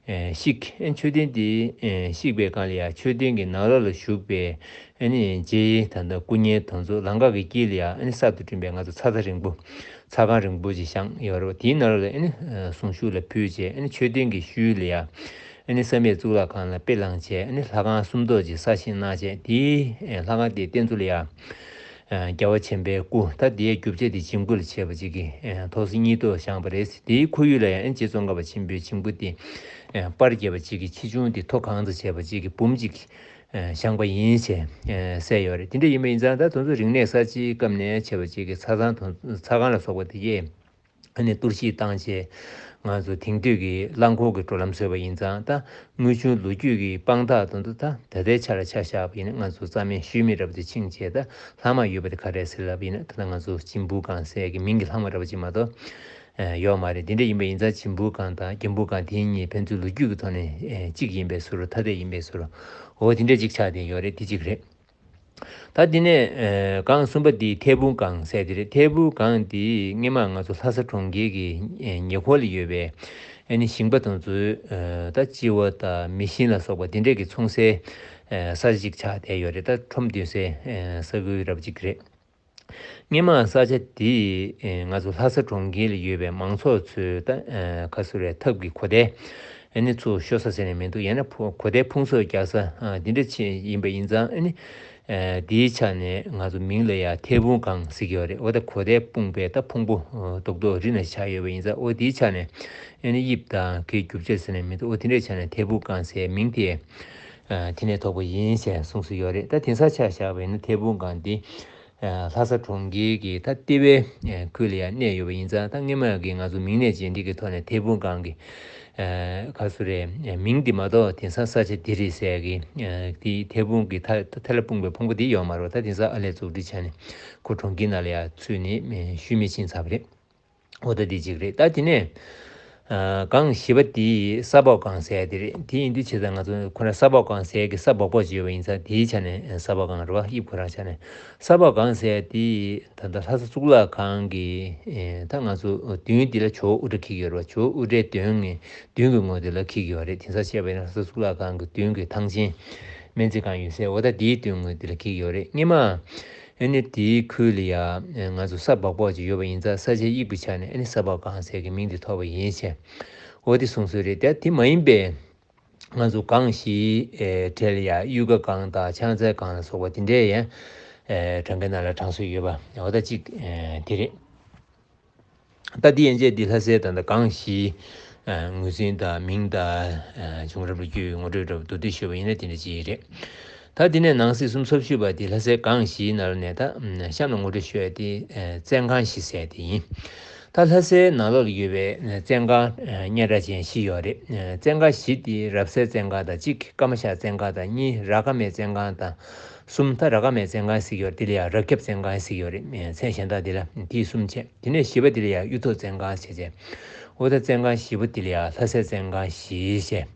བཤིག་ཨ་ནི་མཆོད་རྟེན་དེ་བཤིག་པའི་སྒང་ལ་ཡང་མཆོད་རྟེན་གྱི་ནང་ལོགས་ལ་བཞུགས་པའི་ཨ་ནི་རྗེ་ཡི་ད་ལྟ་སྐུ་བརྙན་དེ་ཚོ་ལམ་ཁ་གི་དཀྱིལ་ལ་ཡང་ཨ་ནི་གསར་དུ་བསྐྲུན་པའི་ང་ཚོ་ཚ་ཚ་རིང་པོ་ཚ་ཁང་རིང་པོ་ཅིག་བཞེངས་ཡོད་རེད་བ། དེའི་ནང་ལོགས་ལ་ཨ་ནི་གཟུངས་གཞུག་ལ་ཕུལ་བྱས་ཨ་ནི་མཆོད་རྟེན་གྱི་ཤུལ་ལ་ཡང་ཨ་ནི་བསམ་ཡས་གཙུག་ལག་ཁང་ལ་དཔེ་བླངས་བྱས་ཨ་ནི་ལྷ་ཁང་སུམ་མདོ་ཅིག་གསར་བཞེངས་གནང་བྱས་དེའི་ལྷ་ཁང་དེའི་རྟེན་གཙོ་ལ་ཡང་རྒྱལ་བ་ཆེན་པོའི་སྐུ། ད་དེའི་རྒྱུ་ཆ་དེ་འཇིམ་སྐུ་ལ་བྱས་པ་ཅིག་གི་ཐོག་སོ་གཉིས་ཐོག་བཞེངས་པ་རེད། དེའི་ཁོར་ཡུག་ལ་ཡང་རྗེ་ཙོང་ཁ་པ་ཆེན་པོའི་འཇིམ་སྐུ་དེ་པར་བརྒྱབ་པ་ཅིག་གི་ཆེ་ཆུང་དེ་ཐོག་གང་དུ་བྱས་པ་ཅིག་གི་འབུམ་གཅིག་བཞེངས་པ་ཡིན་ཞེས་གསལ་ཡོད་རེད། དེ་འདྲ་ཡིན་པ་ཡིན་ཙང་ད་དེ་ཚོ་རིག་གནས་གསར་བརྗེའི་སྐབས་ནས་བྱས་པ་ཅིག་གི་ཚ་ཚང་དང་ཚ་ཁང་ལ་སོགས་པ་དེ་གས། ཨ་ནི་གཏོར་བཤིག་བཏང་བྱས་ང་ཚོ་དེང་དུས་ཀྱི་རླངས་འཁོར་གྱི་འགྲོ་ལམ་བཟོས་པ་ཡིན་ཙང་ད་དངོས་བྱུང་ལོ་རྒྱུས་ཀྱི་དཔང་རྟགས་དང་དུ་ད་ད་ལྟའི་ཆ་ལ་ཆ་བཞག་པ་ཡིན་ན་ང་ཚོ་རྩ་མེད་ཤུལ་མེད་འདྲ་པོ་དེ་ཕྱིན་བྱས་ད་ལྷག་མ་ཡོད་པ་དེ་ག་རེ་ཟེར་ལབ་ཡིན་ན་ད་ལྟ་ང་ཚོ་འཇིམ་བུ་སྒང་ཟེར་གྱི་མིང་གི་ལྷག་མ་འདྲ་པོ་ཅིག་མ་གཏོགས་ཡོད་མ་རེད། དེ་འདྲ་ཡིན་པ་ཡིན་ཙང་འཇིམ་བུ་སྒང་དང་རྒྱན་བུ་སྒང་དེ་གཉིས་ཕན་ཚུན་ལོ་རྒྱུས་ཀྱི་ཐོག་ནས་གཅིག་ཡིན་པའི་ཟུར་ཐ་དད་ཡིན་པའི་ཟུར་འོ་དེ་འདྲ་གཅིག་ཆགས་བསྡད་ཡོད་རེད། དེ་གཅིག་རེད། ད་དེ་ནས་ཨ་སྒང་གསུམ་པ་འདི་ཐལ་སྤུངས་སྒང་ཟེར་དེ་རེད། ཐལ་སྤུངས་སྒང་འདི་སྔོན་མ་ང་ཚོ་ལྷ་ས་གྲོང་ཁྱེར་གྱི་ཨ་ཉེ་འཁོར་ལ་ཡོད་པའི་ཨ་ནི་ཞིང་པ་དེ་ཚོའི་ཨ་ད་ལྕི་བ་དང་མེ་ཤིང་ལ་སོགས་པ་དེ་འདྲས་ཀྱི་འཚོང་སའི་ཨ་ས་ཆ་ཅིག་ཆགས་བསྡད་ཡོད་རེད། ད་ཁྲོམ་སྡོད་སའི་ཨ་ས་ཁུལ་འདྲ་པོ་ཅིག་རེད། སྔོན་མ་ས་ཆ་དེ་ཨ་ང་ཚོ་ལྷ་ས་གྲོང་ཁྱེར་ལ་ཡོད་པའི་མང་ཚོགས་ཚོའི་ད་ཨ་ག་ཟེར་རེད། ཐབ་ཀྱི་གོ་དེ་ཨ་ནི་ཚུར་ཤོར་ས་ཟེར་ནས་མི་འདུག་ཡང་ན་ཕུ་གོ་དེ་ཕུང་གསོག་རྒྱག་ས་ཨ་དེ་འདྲ་ཅིག་ཡིན་པ་ཡིན་ཙང་ཨ་ནི། ཨ་དེའི་ཆ་ནས་ང་ཚོ་མིང་ལ་ཡང་ཐལ་སྤུངས་སྒང་ཟེར་གྱི་ཡོད་རེད། འོ་ད་གོ་དེ་སྤུངས་པའི་ད་ཕུང་པོ་རྡོག་རྡོག་རི་ནང་ཆགས་ཡོད་པ་ཡིན་ཙང་འོ་དེའི་ཆ་ནས་ཨ་ནི་དབྱིབས་དང་གི་རྒྱུ་ཆ་ཟེར་ནས་མི་འདུག་འོ་དེ་འདྲའི་ཆ་ནས་ཐལ་སྤུངས་སྒང་ཟེར་མིང་དེ་ཨ་དེ་ནས་ཐོགས་པ་ཡིན་ཞེས་གསུངས་སུ་ཡོད་རེད། ད་དེང་སང་ཆ་བཞག་པ་ཡིན་ན་ཐལ་སྤུངས་སྒང་འདི་ཨ་ལྷ་ས་གྲོང་ཁྱེར་གྱི་ད་ལྟེ་བའི་ཨ་ཁུལ་ལ་ཡང་གནས་ཡོད་པ་ཡིན་ཙང་ད་སྔོན་མ་གི་ང་ཚོ་མིང་གནས་རྗེས་འདྲིས་ཀྱི་ཐོག་ནས་ཐལ་སྤུངས་སྒང་གི་ཨ་ག་ཟེར་རེད། མིང་འདི་མ་གཏོགས་དེང་སང་ས་ཆ་འདི་རེད་ཟེར་གི་ཨ་དེ་ཐལ་སྤུངས་ཀྱི་ཐ་ཐལ་སྤུངས་པའི་ཕུང་པོ་འདི་ཡོད་མ་རེད། ད་དེང་སང་ཨ་ལས་བཙུགས་སྒྲིག་བྱས་ནས་ཁོ་གྲོང་ཁྱེར་ནང་ལ་ཡང་ཚུད་ནས་ཤུལ་མེད་ཕྱིན་ཚར་བ་རེད། འོ་ད་འདི་གཅིག་རེད། ད་དེ་ནས་ཨ་སྒང་བཞི་པ་འདི་ས་ཕོ་སྒང་ཟེར་དེ་རེད། དེ་ཡིན་དུས་བྱས་ཙང་ང་ཚོ་ཁོ་རང་ས་ཕོ་སྒང་ཟེར་གི་ས་སྦག་སྦག་ཅིག་ཡོད་པ་ཡིན་ཙང་དེའི་ཆ་ནས་ས་ཕོ་སྒང་རེད་བ། དབྱིབས་ཁོ་རང་ཆ་ནས་ས་ཕོ་སྒང་ཟེར་དེ་ད་ལྟ་ལྷ་ས་གཙུག་ལག་ཁང་གི་ཨེ་ད་ང་ཚོ་མདུན་འདི་ལ་ཇོ་བོ་དབུ་སྐྲ་འཁྱེར་གྱི་ཡོད་རེད་བ། ཇོ་བོ་དབུ་སྐྲའི་མདུན་ནས་མདུན་གྱི་ངོས་འདི་ལ་འཁྱེར་གྱི་ཡོད་རེད། དེང་སང་བཤད་པ་ཡིན་ན་ལྷ་ས་གཙུག་ལག་ཁང་གི་མདུན་གྱི་ཐང་ཆེན་སྨན་རྩིས་ཁང་ཡོད་སའི་འོ་ད་དེའི་མདུན་ངོས་འདི་ལ་འཁྱེར་གྱི་ཡོད་རེད། སྔོན་མ་ཨེ་ནི་དེའི་ཁུལ་ལ་ཡ་ཨེ་ང་ཚོ་ས་སྦག་སྦག་ཅིག་ཡོད་པ་ཡིན་ཙང་ས་ཆའི་དབྱིབས་ཀྱི་ཆ་ནས་ཨེ་ནི་ས་སྦག་སྒང་ཟེར་གྱི་མིང་འདི་ཐོགས་པ་ཡིན་ཞེས་འོ་དེ་གསུངས་སྲོལ་རེད། དེ་དེ་མ་ཡིན་པའི་ང་ཚོ་སྒང་བཞིའི་ཨེ་གྲས་ལ་ཡ་གཡུལ་ཁ་སྒང་དང་ཕྱག་འཚལ་སྒང་ལ་སོགས་པ་དེ་འདྲས་ཡང་ཨེ་གྲངས་ཀའི་ནང་ལ་གྲངས་སྲོལ་ཡོད་པ་འོ་ད་གཅིག་ཨེ་དེ་རེད། ད་འདི་ཡན་ཆད་འདི་ལྷ་སའི་ད་ལྟ་སྒང་བཞིའི་ཨེ་ངོས་འཛིན་དང་མིང་དང་ཨེ་བྱུང་རབས་ལོ་རྒྱུས་ངོ་སྤྲོད་འདྲ་པོ་མདོར་བསྡུས་ཞུས་པ་ཡིན་ན་དེ་འདྲ་ཅིག་རེད། ད་འདི་ནས་ནང་གསེས་སུམ་ཅུ་སོ་བཞི་པ་འདི་ལྷ་སའི་སྒང་བཞིའི་ནང་ལོགས་ནས་ད་གཤམ་ལ་ངོ་སྤྲོད་ཞུ་ཡ་དེ་ཨེ་བཙན་སྒང་བཞི་ཟེར་དེ་ཡིན། ད་ལྷ་སའི་ནང་ལོགས་ལ་ཡོད་པའི་ཨེ་བཙན་སྒང་ཨེ་སྙན་གྲགས་ཅན་བཞི་ཡོད་རེད། ཨེ་བཙན་སྒང་བཞི་དེ་རབ་གསལ་བཙན་སྒང་དང་གཅིག་ཀ་མ་ཤ་བཙན་སྒང་དང་གཉིས་ར་ཀ་མའི་བཙན་སྒང་དང་གསུམ་ད་ར་ཀ་མའི་བཙན་སྒང་ཟེར་གྱི་ཡོད་རེད། དེ་ལ་ཡང་ར་ཁྱབ་བཙན་སྒང་ཟེར་གྱི་ཡོད་རེད། ཨེ་མཚན་གཞན་དག་དེ་ལ་དེ་གསུམ་བྱས། དེ་ནས་བཞི་པ་དེ་ལ་ཡང་གཡུ་ཐོག་བཙན་སྒང་ཟེར་བྱས། འོ་ད་བཙན་སྒང་བཞི་པོ་དེ་ལ་ཡང་ལྷ་སའི་བཙན་སྒང་བཞི་ཟེར།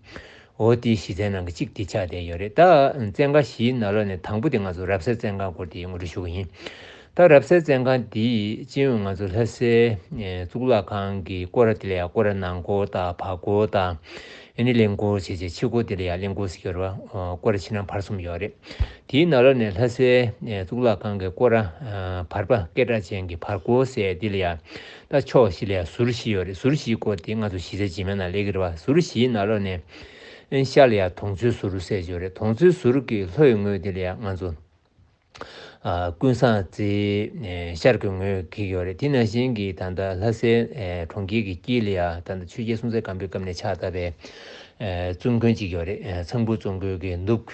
འོ་དེའི་བཞི་ཚན་ནང་གི་གཅིག་དེ་ཆགས་བསྡད་ཡོད་རེད། ད་བཙན་སྒང་བཞིའི་ནང་ལོགས་ནས་དང་པོ་དེ་ང་ཚོ་རབ་གསལ་བཙན་སྒང་སྐོར་དེ་ངོ་སྤྲོད་ཞུ་གི་ཡིན། ད་རབ་གསལ་བཙན་སྒང་འདི་སྤྱི་ཡོངས་ང་ཚོ་ལྷ་སའི་ཨེ་གཙུག་ལག་ཁང་གི་སྐོར་ར་དེ་ལ་ཡང་སྐོར་ར་ནང་སྐོར་དང་བར་སྐོར་དང་ཨེ་ནི་གླིང་སྐོར་བྱས་བྱས་ཕྱི་སྐོར་དེ་ལ་ཡང་གླིང་སྐོར་ཟེར་གྱི་ཡོད་རེད་བ། སྐོར་ར་ཕྱི་ནང་བར་གསུམ་ཡོད་རེད། དེའི་ནང་ལོགས་ནས་ལྷ་སའི་ཨེ་གཙུག་ལག་ཁང་གི་སྐོར་ར་ཨ་བར་པ་སྐད་གྲགས་ཅན་གྱི་བར་སྐོར་ཟེར་འདི་ལ་ཡང་ད་ཕྱོགས་བཞི་ལ་ཡང་ཟུར་བཞི་ཡོད་རེད། ཟུར་བཞིའི་སྐོར་དེ་ང་ཚོ་གཞི་རྩའི་རྗེས་མའི་ནང་སླེབས་ཀྱི་རེད་བ། ཟུར་བཞིའི་ནང་ལོགས་ནས་ཨེ་ཤར་ལ་ཡང་དོང་མཚོའི་ཟུར་ཟེར་ཡོད་རེད། དོང་མཚོའི་ཟུར་གྱི་ལྷོའི་ངོས་འདི་ལ་ཡང་ང་ཚོ་ཨ་ཀུན་བཟང་རྩེའི་ཨེ་ཤར་གྱི་ངོས་འཁེལ་ཡོད་རེད། དེ་ནང་བཞིན་གྱི་ད་ལྟ་ལྷ་སའི་ཨེ་གྲོང་ཁྱེར་གྱི་དཀྱིལ་ལ་ཡང་ད་ལྟ་ཆོས་རྒྱལ་སྲོང་བཙན་སྒམ་པོའི་སྐབས་ནས་ཕྱག་བཏབ་པའི་ཨེ་བཙུན་དགོན་གཅིག་ཡོད་རེད། ཨེ་ཚངས་བུག་བཙུན་དགོན་གྱི་ནུབ།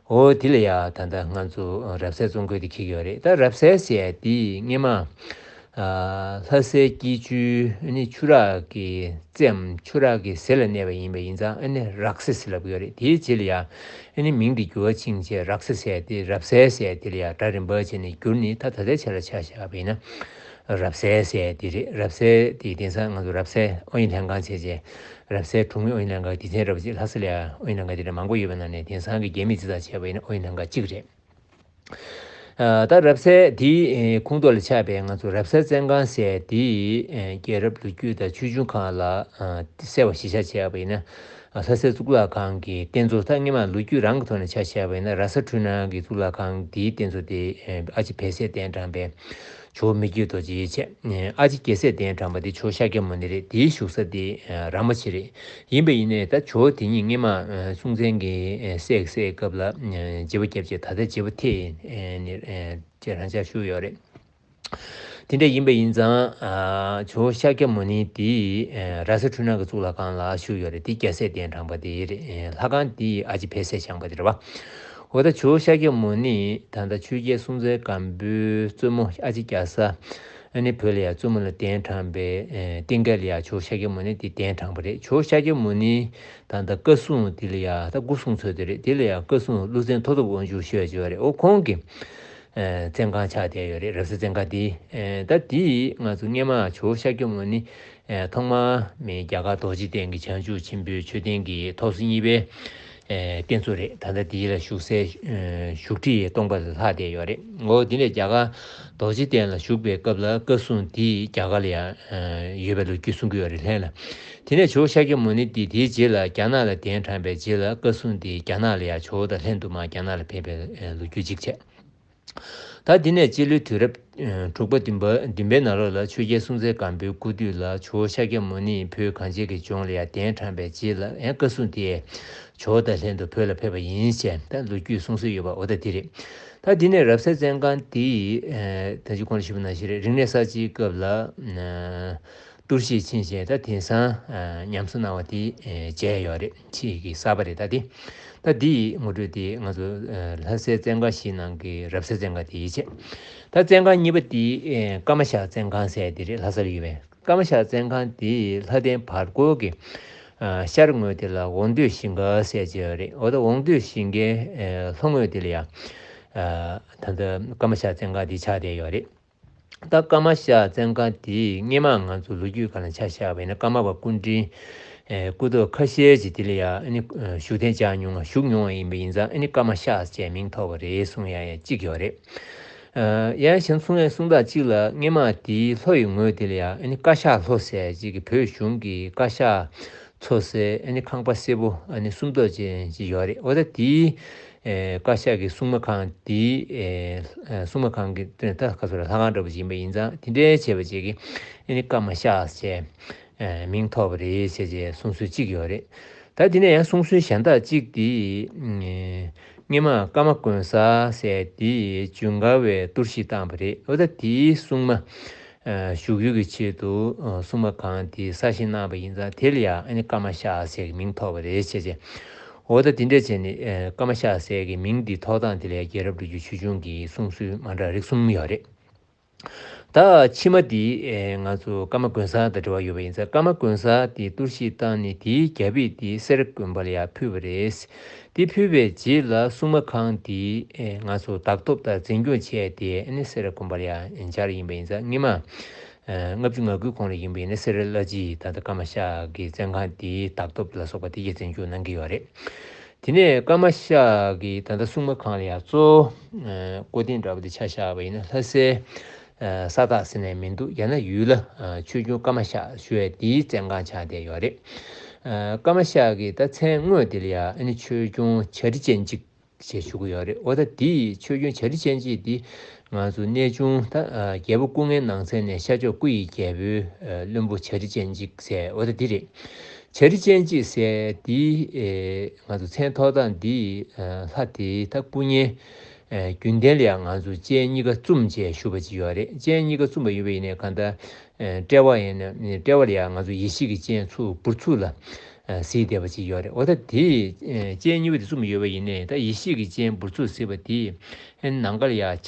འོ་དེ་ལ་ཡང་ད་ལྟ་ང་ཚོ་རབ་གསལ་བཙུན་དགོན་དེ་འཁེལ་ཡོད་རེད། ད་རབ་གསལ་ཟེར་ཡ་དེ་སྔོན་མ་ཨ་ལྷ་སའི་སྐྱིད་ཆུའི་ཨ་ནི་ཆུ་རགས་ཀྱི་རྩེའམ་ཆུ་རགས་ཀྱི་ཟེར་ལ་གནས་པ་ཡིན་པ་ཡིན་ཙང་ཨ་ནི་རག་ས་ཟེར་ལབ་ཀྱི་ཡོད་རེད། དེའི་རྗེས་ལ་ཡང་ཨ་ནི་མིང་འདི་འགྱུར་བ་ཕྱིན་བྱས་རག་ས་ཟེར་ཏེ་རབ་གསལ་ཟེར་དེ་ལ་ཡང་སྒྲ་རིམ་པ་བྱས་ནས་བསྒྱུར་ནས་ད་ད་ལྟའི་ཆ་ལ་ཆ་བཞག་པ་ཡིན་ན་རབ་གསལ་ཟེར་དེ་རེད། རབ་གསལ་དེ་དེང་སང་ང་ཚོ་རབ་གསལ་ཨོ་ཡིན་ལྷན་ཁང་བྱས་བྱས་རབ་གསལ་གྲོང་མི་ཨོ་ཡིན་ལྷན་ཁང་སྡེ་ཚན་རབ་བྱས་ལྷ་ས་ལ་ཡང་ཨོ་ཡིན་ལྷན་ཁང་དེ་འདྲ་མང་པོ་ཡོད་པའི་ནང་ནས་དེང་སང་གི་རྒྱ་མིས་རྩིས་རྟགས་བྱས་པ་ཡིན་ན་ཨོ་ཡིན་ལྷན་ཁང་གཅིག་རེད། ཨ་ད་རབ་གསལ་དེའི་ཨེ་ཁོངས་གཏོགས་ལ་ཆགས་པའི་ང་ཚོ་རབ་གསལ་བཙན་སྒང་ཟེར་དེའི་ཨེ་རྒྱལ་རབས་ལོ་རྒྱུས་དང་ཆོས་འབྱུང་ཁག་ལ་ཨ་གསལ་བ་གཞིར་བཞག་བྱས་པ་ཡིན་ན་ ལྷ་སའི་གཙུག་ལག་ཁང་གི་རྟེན་གཙོ་ད་སྔོན་མ་ལོ་རྒྱུས་རང་གི་ཐོག་ནས་ཆ་བཞག་པ་ཡིན་ན། ར་ས་འཕྲུལ་སྣང་གི་གཙུག་ལག་ཁང་དེའི་རྟེན་གཙོ་དེ་ཨ་ཅེ་བལ་སྲས་གདན་དྲངས་པའི་ཇོ་བོ་མི་བསྐྱོད་རྡོ་རྗེ་བྱས། ཨ་ཅེ་རྒྱལ་སྲས་གདན་དྲངས་པ་དེ་ཇོ་བོ་ཤཱཀྱ་མུ་ནེ་རེད། དེའི་བཞུགས་ས་དེ་ར་མོ་ཆེ་རེད། ཡིན་པ་ཡིན་ནའི་ད་ཇོ་བོ་དེ་ཉིད་སྔོན་མ་སྲོང་བཙན་གྱི་སྲས་ཀྱི་སྲས་སྐབས་ལ་རྗེ་བོ་བརྒྱ་བྱས། ད་ལྟ་རྗེ་བོ་ཐེ་ནས་ཅེས་རང་འཇགས་བཞུགས་ཡོད་རེད། དེ་འདྲ་ཡིན་པ་ཡིན་ཙང་ཇོ་བོ་ཤཱཀྱ་མུ་ནེ་དེ་ར་ས་འཕྲུལ་སྣང་གི་གཙུག་ལག་ཁང་ལ་བཞུགས་ཡོད་རེད། དེ་རྒྱལ་སྲས་གདན་དྲངས་པ་དེ་རེད། ལྷ་ཁང་དེ་ཨ་ཅེ་བལ་སྲས་བཞེངས་པ་དེ་རེད་བ། འོ་ད་ཇོ་བོ་ཤཱཀྱ་མུ་ནེ་ད་ལྟ་ཆོས་རྒྱལ་སྲོང་བཙན་སྒམ་པོའི་བཙུན་མོ་ཨ་ཅེ་རྒྱ་བཟའ། ཨ་ནི་བོད་ལ་ཡང་བཙུན་མོ་ལ་གདན་དྲངས་པའི་རྟེན་སྐལ་ལ་ཡང་ཇོ་བོ་ཤཱཀྱ་མུ་ནེ་དེ་གདན་དྲངས་པ་རེད། ཇོ་བོ་ཤཱཀྱ་མུ་ནེ་ད་ལྟ་བཀའ་སྲུང་དེ་ལ་ཡང་ད་སྐུ་སྲུང་ཚོ་དེ་རེད། དེ་ལ་ཡང་བཀའ་སྲུང་ཀླུ་བཙན་ཐོ་ཐོབ་དབང་ཕྱུག་ཞུ་ཡ་ཅིག་ཡོད་རེད། འོ་ཁོང་གི་བཙན་ཁང་ཆགས་བསྡད་ཡོད་རེད། རབ་གསལ་བཙན་ཁང་དེ། ད་དེ་ང་ཚོ་སྔོན་མ་ཇོ་བོ་ཤཱཀྱ་མུ་ནེ་ཐོག་མར་མི་རྒྱ་གར་རྡོ་རྗེ་གདན་གྱི་བྱང་ཆུབ་ཆེན་པོའི་མཆོད་རྟེན་གྱི་ཐོག་སོ་གཉིས་པའི་རྟེན་གཙོ་རེད། ད་ལྟ་དེ་ལ་བཞུགས་སའི་བཞུགས་ཁྲི་སྟོང་པ་ལས་ལྷག་བསྡད་ཡོད་རེད། འོ་དེ་ནས་རྒྱ་གར་རྡོ་རྗེ་གདན་ལ་བཞུགས་པའི་སྐབས་ལ་བཀའ་སྲུང་དེ་རྒྱ་གར་ལ་ཡང་ཡོད་པའི་ལོ་རྒྱུས་གསུང་གི་ཡོད་རེད། ལྷན་ལ། དེ་ནས་ཇོ་བོ་ཤཱཀྱ་མུ་ནེ་དེ་དེའི་རྗེས་ལ་རྒྱ་ནག་ལ་གདན་དྲངས་པའི་རྗེས་ལ་བཀའ་སྲུང་དེ་རྒྱ་ནག་ལ་ཡང་ཇོ་བོ་དང་ལྷན་དུ་མར་རྒྱ་ནག་ལ་ཕེབས་པའི་ལོ་རྒྱུས་གཅིག་བྱས། ད་དེ་ནས་སྤྱི་ལོའི་དུས་རབས་དྲུག་པ་བདུན་པ་བདུན་པའི་ནང་ལོགས་ལ་ཆོས་རྒྱལ་སྲོང་བཙན་སྒམ་པོའི་སྐུ་དུས་ལ་ཇོ་བོ་ཤཱཀྱ་མུ་ནེ་བོད་གངས་ཅན་གྱི་ལྗོངས་ལ་ཡང་གདན་དྲངས་པའི་རྗེས་ལ་ཡང་བཀའ་སྲུང་དེ་ཇོ་བོ་དང་ལྷན་དུ་བོད་ལ་ཕེབས་པ་ཡིན་ཞེས་ད་ལོ་རྒྱུས་གསུང་སྲོལ་ཡོད་པ་འོ་ད་དེ་རེད། ད་དེ་ནས་རབ་གསལ་བཙན་ཁང་དེ་ད་ཅི་གོང་ལ་ཞུས་པ་ནང་བཞིན་རེད། རིག་གནས་གསར་བརྗེའི་སྐབས་ལ་གཏོར་བཤིག་ཕྱིན་བྱས་ད་དེང་སང་ཉམས་གསོ་གནང་བ་དེ་མཇལ་ཡོད་རེད། ཕྱིས་ཀྱི་གསར་པ་རེད། ད་དེ་ད་དེ་ཡི་ངོ་སྤྲོད་དེ་ང་ཚོ་ལྷ་སའི་བཙན་ཁང་བཞི་ནང་གི་རབ་གསལ་བཙན་ཁང་དེ་ཡིན་བྱས། ད་བཙན་ཁང་གཉིས་པ་དེ་ཀ་མ་ཤ་བཙན་ཁང་ཟེར་དེ་རེད། ལྷ་སར་ཡོད་པའི་ཀ་མ་ཤ་བཙན་ཁང་དེ་ལྷ་ལྡན་བར་སྐོར་གྱི་ཤར་ངོས་དེ་ལ་འོང་འདོད་ཞིང་ཁ་ཟེར་གྱི་ཡོད་རེད། འོ་ད་འོང་འདོད་ཞིང་ཁའི་ལྷོ་ངོས་དེ་ལ་ཡང་ད་ལྟ་ཀ་མ་ཤ་བཙན་ཁང་དེ་ཆགས་བསྡད་ཡོད་རེད། ད་ཀ་མ་ཤ་བཙན་ཁང་དེ་སྔོན་མ་ང་ཚོ་ལོ་རྒྱུས་སྒང་ལ་ཆ་བཞག་པ་ཡིན་ན་ཀརྨ་པ་སྐུ་ཕྲེང་སྐུ་ཐོག་ཁ་ཤས་ཅིག་དེ་ལ་ཡང་ཨ་ནི་བཞུགས་གདན་འཇགས་མྱོང་བ་བཞུགས་མྱོང་བ་ཡིན་པ་ཡིན་ཙང་ཨ་ནི་ཀ་མ་ཤ་ཅེས་མིང་ཐོགས་པ་རེད་གསུང་ཡ་ཡང་གཅིག་ཡོད་རེད། ཡང་གཞན་གསུང་ཡ་གསུང་སྟངས་གཅིག་ལ་སྔོན་མ་དེའི་ལྷོ་ཡི་ངོས་དེ་ལ་ཡང་ཨ་ནི་ཀ་ཤ་ལྷོ་ཟེར་ཅིག་གི་བོད་གཞུང་གི་ཀ་ཤ་མཚོ་ཟེར་ཨ་ནི་ཁང་པ་སེར་པོ་ཨ་ནི་སུམ་མདོ་ཅན་ཅིག་ཡོད་རེད། འོ་ད་དེའི་ཀ་ཤ་གི་སྲུང་མ་ཁང་དེའི་སྲུང་མ་ཁང་གི་ད་ག་ཚོད་རེད། ལྷ་ཁང་འདྲ་པོ་ཅིག་ཡིན་པ་ཡིན་ཙང་དེ་འདྲའི་བྱས་པ་ཅིག་གིས་ཨ་ནི་ཀ་མ་ཤ་ཅེས་མིང་ཐོགས་པ་རེད་ཅེས་ཅེས་གསུང་སྲོལ་གཅིག་ཡོད་རེད། ད་དེ་ནས་ཡང་གསུང་སྲོལ་གཞན་དག་གཅིག་དེ་སྔོན་མ་ཀརྨ་དགོན་གསར་ཟེར་དེ་ཇུན་གར་བས་གཏོར་བཤིག་བཏང་བ་རེད། འོ་ད་དེའི་སྲུང་མ་བཞུགས་ཡུལ་གྱི་ཆེད་དུ་སྲུང་མ་ཁང་དེ་གསར་བཞེངས་གནང་བ་ཡིན་ཙང་དེ་ལ་ཡང་ཨ་ནི་ཀརྨ་ཤ་ཟེར་གྱི་མིང་ཐོགས་པ་རེད་ཅེས་ཅེས། འོ་ད་དེ་འདྲ་བྱས་ནས་ཀརྨ་ཤ་ཟེར་གྱི་མིང་འདི་ཐོགས་སྟངས་དེ་ལ་ཡང་རྒྱལ་རབས་ལོ་རྒྱུས་ཆོས་འབྱུང་གི་གསུང་སྲོལ་མ་འདྲ་རིགས་གསུམ་ཡོད་རེད། ད་ཕྱི་མ་འདི་ང་ཚོ་ཀརྨ་དགོན་གསར་དང་འབྲེལ་བ་ཡོད་པ་ཡིན་ཙང་ཀརྨ་དགོན་གསར་དེ་གཏོར་བཤིག་བཏང་ནས་དེའི་རྒྱ་ཕིབས་དེ་སེ་ར་དགོན་པ་ལ་ཡང་ཕུལ་བ་རེད། དེ་ཕུལ་བའི་རྗེས་ལ་སྲུང་མ་ཁང་དེ་ང་ཚོ་བདག་ཐོབ་དང་འཛིན་སྐྱོང་བྱས་ཏེ་ཨ་ནི་སེ་ར་དགོན་པ་ལ་ཡང་སྦྱར་ཡིན་པ་ཡིན་ཙང་སྔོན་མ་ལྔ་བཅུ་ང་དགུའི་གོང་ལ་ཡིན་པ་ཡིན་ན་སེ་ར་བླ་སྤྱི་ད་ལྟ་ཀརྨ་ཤ་གི་བཙན་ཁང་དེའི་བདག་ཐོབ་ལ་སོགས་པ་དེ་གའི་འཛིན་སྐྱོང་གནང་གི་ཡོད་རེད། དེ་ནས་ཀརྨ་ཤ་གི་ད་ལྟ་སྲུང་མ་ཁང་ལ་ཡང་གཙོ་བོ་བསྐོ་རྟེན་འདྲ་པོ་དེ་ཆ་བཞག་པ་ཡིན་ན་ལྷ་སའི་ས་བདག་ཟེར་ནས་མི་འདུག་ཡང་ན་ཡུལ་ལྷ་ཆོས་སྐྱོང་ཀརྨ་ཤ་ཞུ་བའི་དེའི་བཙན་ཁང་ཆགས་བསྡད་ཡོད་རེད། ཀརྨ་ཤ་གི་ད་མཚན་དངོས་དེ་ལ་ཡང་ཨ་ནི་ཆོས་སྐྱོང་བྱ་རི་སྤྱན་གཅིག་ཞེས་ཞུ་གི་ཡོད་རེད། འོ་ད་དེའི་ཆོས་སྐྱོང་བྱ་རི་སྤྱན་གཅིག་འདི་ང་ཚོ་གནས་ཆུང་ད་རྒྱལ་པོ་སྐུ་ལྔའི་ནང་ཚན་ནས་ཤར་ཕྱོགས་སྐུ་ཡི་རྒྱལ་པོའི་བློན་པོ་བྱ་རི་སྤྱན་གཅིག་ཟེར་འོ་ད་འདི་རེད། བྱ་རི་སྤྱན་གཅིག་ཟེར་འདི་ང་ཚོ་མཚན་ཐོགས་སྟངས་འདི་ལྷ་དེ་ད་སྐུ་བརྙན་རྒྱུན་ལྡན་ལ་ཡང་ང་ཚོ་སྤྱན་གཉིས་ཀ་བཙུམས་བྱས་བཞུགས་པ་ཅིག་ཡོད་རེད། སྤྱན་གཉིས་ཀ་བཙུམས་པ་ཡོད་པ་ཡིན་ནའི་གང་ལྟར་དཔྲལ་བ་ཡིན་ན་དཔྲལ་བ་ལ་ཡང་ང་ཚོ་ཡེ་ཤེས་ཀྱི་སྤྱན་ཚུར་འབུར་ཚུགས་ལ་གཟིགས་བསྡད་པ་ཅིག་ཡོད་རེད། འོ་ད་དེ་སྤྱན་གཉིས་པ་དེ་བཙུམས་ཡོད་པ་ཡིན་ནའི་ད་ཡེ་ཤེས་ཀྱི་སྤྱན་འབུར་ཚུགས་གཟིགས་པ་དེ་ནམ་མཁའ་ལ་ཡང་བྱ་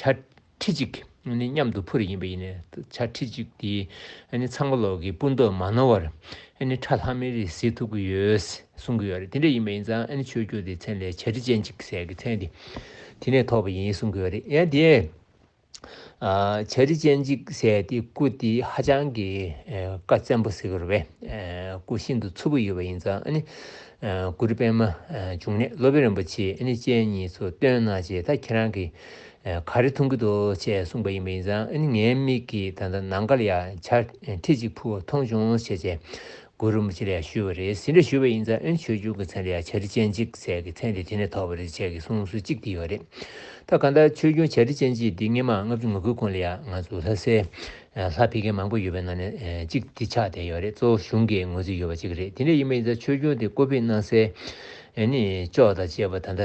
ཁྲི་གཅིག་ནི་མཉམ་དུ་འཕུར་ཡིན་པ་ཡིན་ནའི་བྱ་ཁྲི་གཅིག་དེ་ཚངས་པ་ལོག་གི་སྤུ་མདོག་མ་ནོར་བར་ཁྲ་ལྷམ་མེ་རིས་གཟིགས་ཐུབ་ཀྱི་ཡོད་གསུང་གི་ཡོད་རེད། དེ་འདྲ་ཡིན་པ་ཡིན་ཙང་ཨ་ནི་ཆོས་སྐྱོང་དེ་མཚན་ལ་བྱ་རི་སྤྱན་གཅིག་ཟེར་གྱི་མཚན་དེ་དེ་ནས་ཐོགས་པ་ཡིན་གསུང་གི་ཡོད་རེད། ཡང་དེ་བྱ་རི་སྤྱན་གཅིག་ཟེར་དེ་སྐུ་དེ་ཧ་ཅང་གི་བཀའ་བཙན་པོ་ཟེར་གྱི་རེད་པས། སྐུ་ཤིན་ཏུ་མཚུར་པོ་ཡོད་པ་ཡིན་ཙང་ཨ་ནི་གུ་རུ་པདྨ་འབྱུང་གནས་སློབ་དཔོན་རིན་པོ་ཆེས་ཨ་ནི་སྤྱན་གཉིས་སུ་སྟོན་གནང་བྱས་ད་ཁྱེད་རང་གིས་ག་རེ་མཐོང་གི་འདུག་ཅེས་གསུངས་པ་ཡིན་པ་ཡིན་ཙང་ཨ་ནི་ངའི་མིག་གིས་ད་ལྟ་ནམ་མཁའ་ལ་ཡང་བྱ་ཁྲི་གཅིག་འཕུར་བ་མཐོང་བྱུང་ཞེས་བྱས། གུ་རུ་རིན་པོ་ཆེ་ལ་ཡང་ཞུས་པ་རེད། ཟིན་བྲིས་ཞུས་པ་ཡིན་ཙང་ཨ་ནི་ཆོས་སྐྱོང་གི་མཚན་ལ་ཡང་བྱ་རི་ཅན་གཅིག་ཟེར་གི་མཚན་དེ་དེ་ནས་ཐོབ་པ་རེད་ཅེས་ཀྱི་གསུངས་སྲོལ་གཅིག་དེ་ཡོད་རེད། ད་གང་ལྟར་ཆོས་སྐྱོང་བྱ་རི་ཅན་གཅིག་འདི་སྔོན་མ་ལྔ་བཅུ་ང་དགུའི་གོང་ལ་ཡང་ང་ཚོ་ལྷ་སའི་ལྷ་ཕལ་སྐད་མང་པོ་ཡོད་པའི་ནང་ནས་གཅིག་འདི་ཆགས་བསྡད་ཡོད་རེད། གཙོ་བོ་གཞུང་གི་ངོས་འཛིན་ཡོད་པ་གཅིག་རེད། དེ་འདྲ་ཡིན་པ་ཡིན་ཙང་ཆོས་སྐྱོང་དེ་སྐུ་ཕེབས་གནང་སའི་ཨ་ནི་ཅོག་དང་བཅས་པ་ད་ལྟ་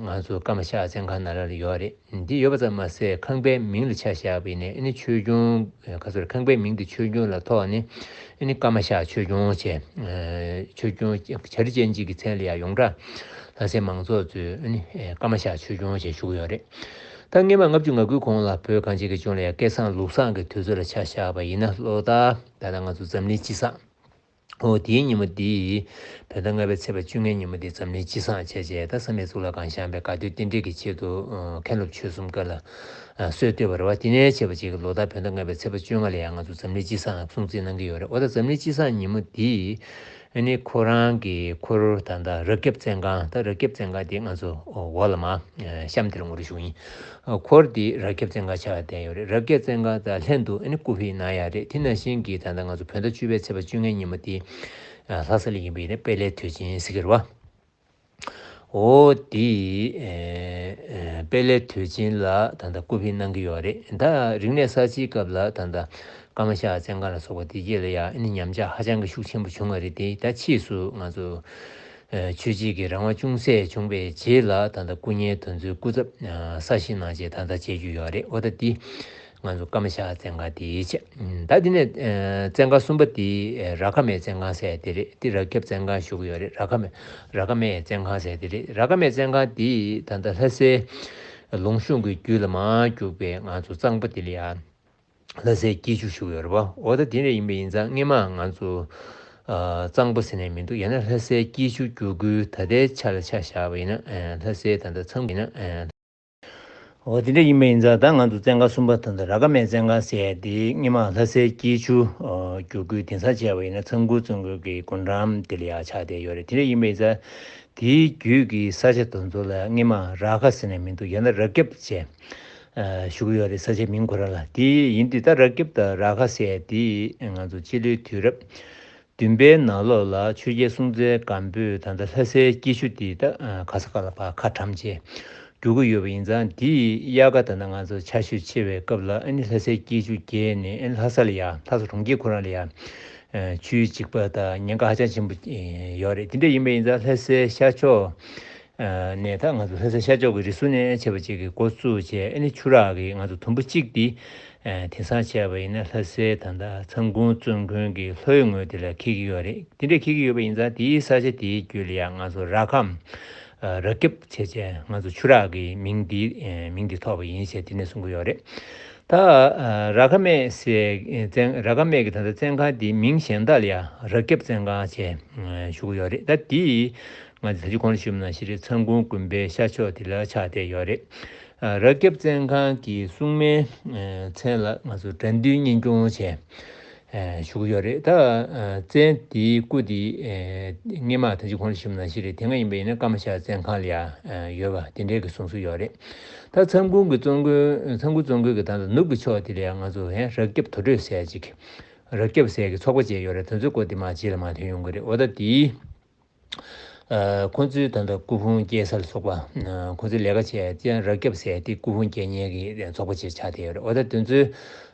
ང་ཚོ་ཀརྨ་ཤཱཀྱ་བཙན་ཁང་ནང་ལ་ཡོད་རེད། འདི་ཡོད་པ་ཙམ་མ་ཟད་ཁང་པའི་མིང་ལ་ཆ་བཞག་པ་ཡིན་ནའི་ཨ་ནི་ཆོས་སྐྱོང་ཁ་སོར་ཁང་པའི་མིང་དེ་ཆོས་སྐྱོང་ལ་ཐོགས་ནས་ཨ་ནི་ཀརྨ་ཤཱཀྱ་ཆོས་སྐྱོང་བྱས། ཆོས་སྐྱོང་བྱ་རི་ཅན་གཅིག་གི་མཚན་ལ་ཡང་ཡོངས་གྲགས་ལྷ་སའི་མང་ཚོགས་ཚོས་ཨ་ནི་ཀརྨ་ཤཱཀྱ་ཆོས་སྐྱོང་ཞེས་ཞུ་གི་ཡོད་རེད། ད་སྔོན་མ་ལྔ་བཅུ་ང་དགུའི་གོང་ལ་བོད་གངས་ཅན་གྱི་ལྗོངས་ལ་ཡང་སྐལ་བཟང་ལུགས་བཟང་གི་དུས་ཚོད་ལ་ཆ་བཞག་པ་ཡིན་ན་ལོ་ལྟར་ད་ལྟ་ང་ཚོ་འཛམ་གླིང་སྤྱི་བསང་། འོ་དེའི་ཉིན་མོ་འདི་བོད་ཟླ་ལྔ་པའི་ཚེས་པ་བཅོ་ལྔའི་ཉིན་མོ་འདི་འཛམ་གླིང་སྤྱི་བསང་བྱས་རྗེས་ད་བསམ་ཡས་གཙུག་ལག་ཁང་བཞེངས་པའི་དགའ་སྟོན་རྟེན་འབྲེལ་གྱི་ཆེད་དུ་མཁན་སློབ་ཆོས་གསུམ་ཀ་ལ་སྲོལ་བཏོད་པ་རེད་བ། དེ་ནས་བྱས་པ་ཅིག་ལོ་ལྟར་བོད་ཟླ་ལྔ་པའི་ཚེས་པ་བཅོ་ལྔ་ལ་ཡང་ང་ཚོ་འཛམ་གླིང་སྤྱི་བསང་སྲུང་བརྩི་གནང་གི་ཡོད་རེད། འོ་ད་འཛམ་གླིང་སྤྱི་བསང་ཉིན་མོ་འདི་ཨ་ནི་ཁོ་རང་གི་འཁོར་ད་ལྟ་རབ་རྒྱབ་བཙན་ཁང་ད་རབ་རྒྱབ་བཙན་ཁང་དེ་ང་ཚོ་འོག་ལ་མ་གཤམ་དེ་ལ་ངོ་སྤྲོད་ཞུ་གི་ཡིན། འཁོར་དེ་རབ་རྒྱབ་བཙན་ཁང་ཆགས་བསྡད་ཡོད་རེད། རབ་རྒྱབ་བཙན་ཁང་དང་ལྷན་དུ་ཨ་ནི་སྐུ་ཕེབས་གནང་ཡ་རེད། དེ་ནང་བཞིན་གྱི་ད་ལྟ་ང་ཚོ་བོད་ཟླ་བཅུ་པའི་ཚེས་པ་བཅོ་ལྔའི་ཉིན་མོ་དེ་ལྷ་ས་ལ་ཡིན་པ་ཡིན་ན་དཔལ་ལྷའི་དུས་ཆེན་ཟེར་གྱི་རེད་བ། འོ་དེ་དཔལ་ལྷའི་དུས་ཆེན་ལ་ད་ལྟ་སྐུ་ཕེབས་གནང་གི་ཡོད་རེད། ད་རིག་གནས་གསར་བརྗེའི་སྐབས་ལ་ད་ལྟ་ཀརྨ་ཤཱཀྱ་བཙན་ཁང་ལ་སོགས་པ་དེ་རྗེས་ལ་ཡང་ཨ་ནི་ཉམས་ཆག་ཧ་ཅང་གི་ཤུགས་ཆེན་པོ་བྱུང་བ་རེད་དེ། ད་ཕྱིས་སུ་ང་ཚོ་ཆོས་བརྒྱུད་ཀྱི་རང་དབང་ཅུང་ཟད་བྱུང་བའི་རྗེས་ལ་ད་ལྟ་སྐུ་བརྙན་དེ་ཚོའི་སྐུ་ཚབ་གསར་བཞེངས་གནང་རྗེས་ད་ལྟ་མཇལ་རྒྱུ་ཡོད་རེད། འོ་ད་འདི་ང་ཚོ་ཀརྨ་ཤཱཀྱ་བཙན་ཁང་དེའི་ཆེད། ད་འདི་ནས་བཙན་ཁང་གསུམ་པ་དེ་རཱ་ཁ་མའི་བཙན་ཁང་ཟེར་དེ་རེད། དེ་རབ་རྒྱབ་བཙན་ཁང་ཞུ་གི་ཡོད་རེད། རཱ་ཁ་མའི་རཱ་ཁ་མའི་བཙན་ཁང་ཟེར་དེ་རེད། རཱ་ཁ་མའི་བཙན་ཁང་དེ་ད་ལྟ་ལྷ་སའི་ལུང་གཤོང་གི་རྒྱུད་ལ་མར་རྒྱུག་པའི་ང་ཚོ་གཙང་པོ་དེ་ལ་ཡ་ལྷ་སའི་སྐྱིད་ཆུ་ཞུ་གི་ཡོད་རེད་བ། འོ་ད་དེ་འདྲ་ཡིན་པ་ཡིན་ཙང་སྔོན་མ་ང་ཚོ་གཙང་པོ་ཟེར་ནས་མི་འདུག་ཡང་ན་ལྷ་སའི་སྐྱིད་ཆུ་རྒྱུག་ཁུལ་ད་ལྟའི་ཆ་ལ་ཆ་བཞག་པ་ཡིན་ན་ལྷ་སའི་ད་ལྟ་ཚང་ཡིན་ན། འོ་དེ་འདྲ་ཡིན་པ་ཡིན་ཙང་ད་ང་ཚོ་བཙན་ཁང་གསུམ་པ་ད་ལྟ་རཱ་ཁ་མའི་བཙན་ཁང་ཟེར་དེ་སྔོན་མ་ལྷ་སའི་སྐྱིད་ཆུ་རྒྱུག་ཁུལ་དེང་སང་བྱས་པ་ཡིན་ན་ཚང་ཁུལ་བཙོན་ཁང་གི་སྒོ་འགྲམ་དེ་ལ་ཡ་ཆགས་བསྡད་ཡོད་རེད། དེ་འདྲ་ཡིན་པ་ཡིན་ཙང་དེའི་རྒྱུད་ཀྱི་ས་ཆ་དེ་ཚོ་ལ་སྔོན་མ་རཱ་ཁ་ཟེར་ནས་མི་འདུག་ཡང་ན་རབ་རྒྱབ་བྱས། ཞུ་གི་ཡོད་རེད། ས་ཆའི་མིང་ཁོ་རང་ལ། དེ་ཡིན་དུས་ད་རབ་རྒྱབ་དང་རཱ་ཁ་ཟེར་དེ་ང་ཚོ་སྤྱི་ལོའི་དུས་རབས་བདུན་པའི་ནང་ལོགས་ལ་ཆོས་རྒྱལ་སྲོང་བཙན་སྒམ་པོས་ད་ལྟ་ལྷ་སའི་སྐྱིད་ཆུ་དེ་ད་ག་ས་ག་ལ་ཕར་ཁ་བཀྲམ་བྱས་རྒྱུག་གི་ཡོད་པ་ཡིན་ཙང་དེའི་དབྱར་ཁ་ད་ལྟ་ང་ཚོ་ཆར་ཞོད་ཆེ་བའི་སྐབས་ལ་ཨ་ནི་ལྷ་སའི་སྐྱིད་ཆུ་རྒྱས་ནས་ཨ་ནི་ལྷ་ས་ལ་ཡ་ལྷ་ས་གྲོང་ཁྱེར་ཁོ་རང་ལ་ཡ་ཆུའི་འཇིགས་པ་དང་ཉེན་ཁ་ཧ་ཅང་ཆེན་པོ་ཡོད་རེད། དེ་འདྲ་ཡིན་པ་ཡིན་ཙང་ལྷ་སའི་ཤར་ཕྱོགས་ནས་ད་ང་ཚོ་ལྷ་སའི་ཤར་ཕྱོགས་ཀྱི་རི་སུལ་ནས་བྱས་པ་ཅིག་གི་འགོ་བཙུགས་བྱས་ཨ་ནི་ཆུ་རགས་ཀྱི་ང་ཚོ་དུམ་བུ་གཅིག་འདི་དེང་སང་བྱས་པ་ཡིན་ན་ལྷ་སའི་ད་ལྟ་ཚང་ཁུལ་བཙོན་ཁང་གི་ལྷོའི་ངོས་དེ་ལ་འཁེལ་གྱི་ཡོད་རེད། དེ་འདྲ་འཁེལ་གྱི་ཡོད་པ་ཡིན་ཙང་དེའི་ས་ཆ་དེའི་རྒྱུད་ལ་ཡང་ང་ཚོ་རཱ་ཁམས་རབ་རྒྱབ་བྱས་བྱས་ང་ཚོ་ཆུ་རགས་ཀྱི་མིང་འདི་མིང་འདི་ཐོགས་པ་ཡིན་ཞེས་དེ་ནས་གསུང་གི་ཡོད་རེད། ད་རཱ་ཁ་མེ་སའི་བཙན་རཱ་ཁ་མེ་གི་ད་ལྟ་བཙན་ཁང་འདིའི་མིང་གཞན་དག་ལ་ཡང་རབ་རྒྱབ་བཙན་ཁང་ཞེས་ཞུ་གི་ཡོད་རེད། ད་འདི་ང་ཚོ་ད་ཅི་གོང་ལ་ཞུས་པ་ནང་བཞིན་རེད། ཚང་ཁུལ་དགོན་པའི་ཤར་ཕྱོགས་དེ་ལ་ཆགས་བསྡད་ཡོད་རེད། རབ་རྒྱབ་བཙན་ཁང་གི་སྲུང་མའི་མཚན་ལ་ང་ཚོ་དགྲ་འདུལ་གཉེན་སྐྱོང་ཞེས་ཞུ་གི་ཡོད་རེད། ད་བཙན་དེའི་སྐུ་དེ་སྔོན་མ་ད་ཅི་གོང་ལ་ཞུས་པ་ནང་བཞིན་རེད། དེ་སྔ་ཡིན་པ་ཡིན་ན་ཀརྨ་ཤཱཀྱ་བཙན་ཁང་ལ་ཡང་ཡོད་པ་དེ་འདྲའི་གི་གསུང་སྲོལ་ཡོད་རེད། ད་ཚང་ཁུལ་གྱི་བཙོན་ཁང་ཚང་ཁུལ་བཙོན་ཁང་གི་ད་ལྟ་ནུབ་ཀྱི་ཕྱོགས་དེ་ལ་ཡང་ང་ཚོ་ཧན་རབ་རྒྱབ་དུར་ཁྲོད་ཟེར་ཅིག་རབ་རྒྱབ་ཟེར་གྱི་ཚོགས་པ་ཅིག་ཡོད་རེད། དེ་ཚོའི་སྐོར་དེ་མར་རྗེས་ལ་མར་ཐོན་ཡོང་གི་རེད། འོ་ད་དེའི་ཁོང་ཚོའི་ད་ལྟ་སྐུ་ཕུང་སྐྱེལ་ས་ལ་སོགས་པ་ཁོང་ཚོའི་ལས་ཀ་བྱས་ཏེ་རབ་རྒྱབ་ཟེར་དེ་སྐུ་ཕུང་སྐྱེལ་མཁན་གྱི་ཚོགས་པ་ཅིག་ཆགས་བསྡད་ཡོད་རེད། འོ་ད་དེ་ཚོའི་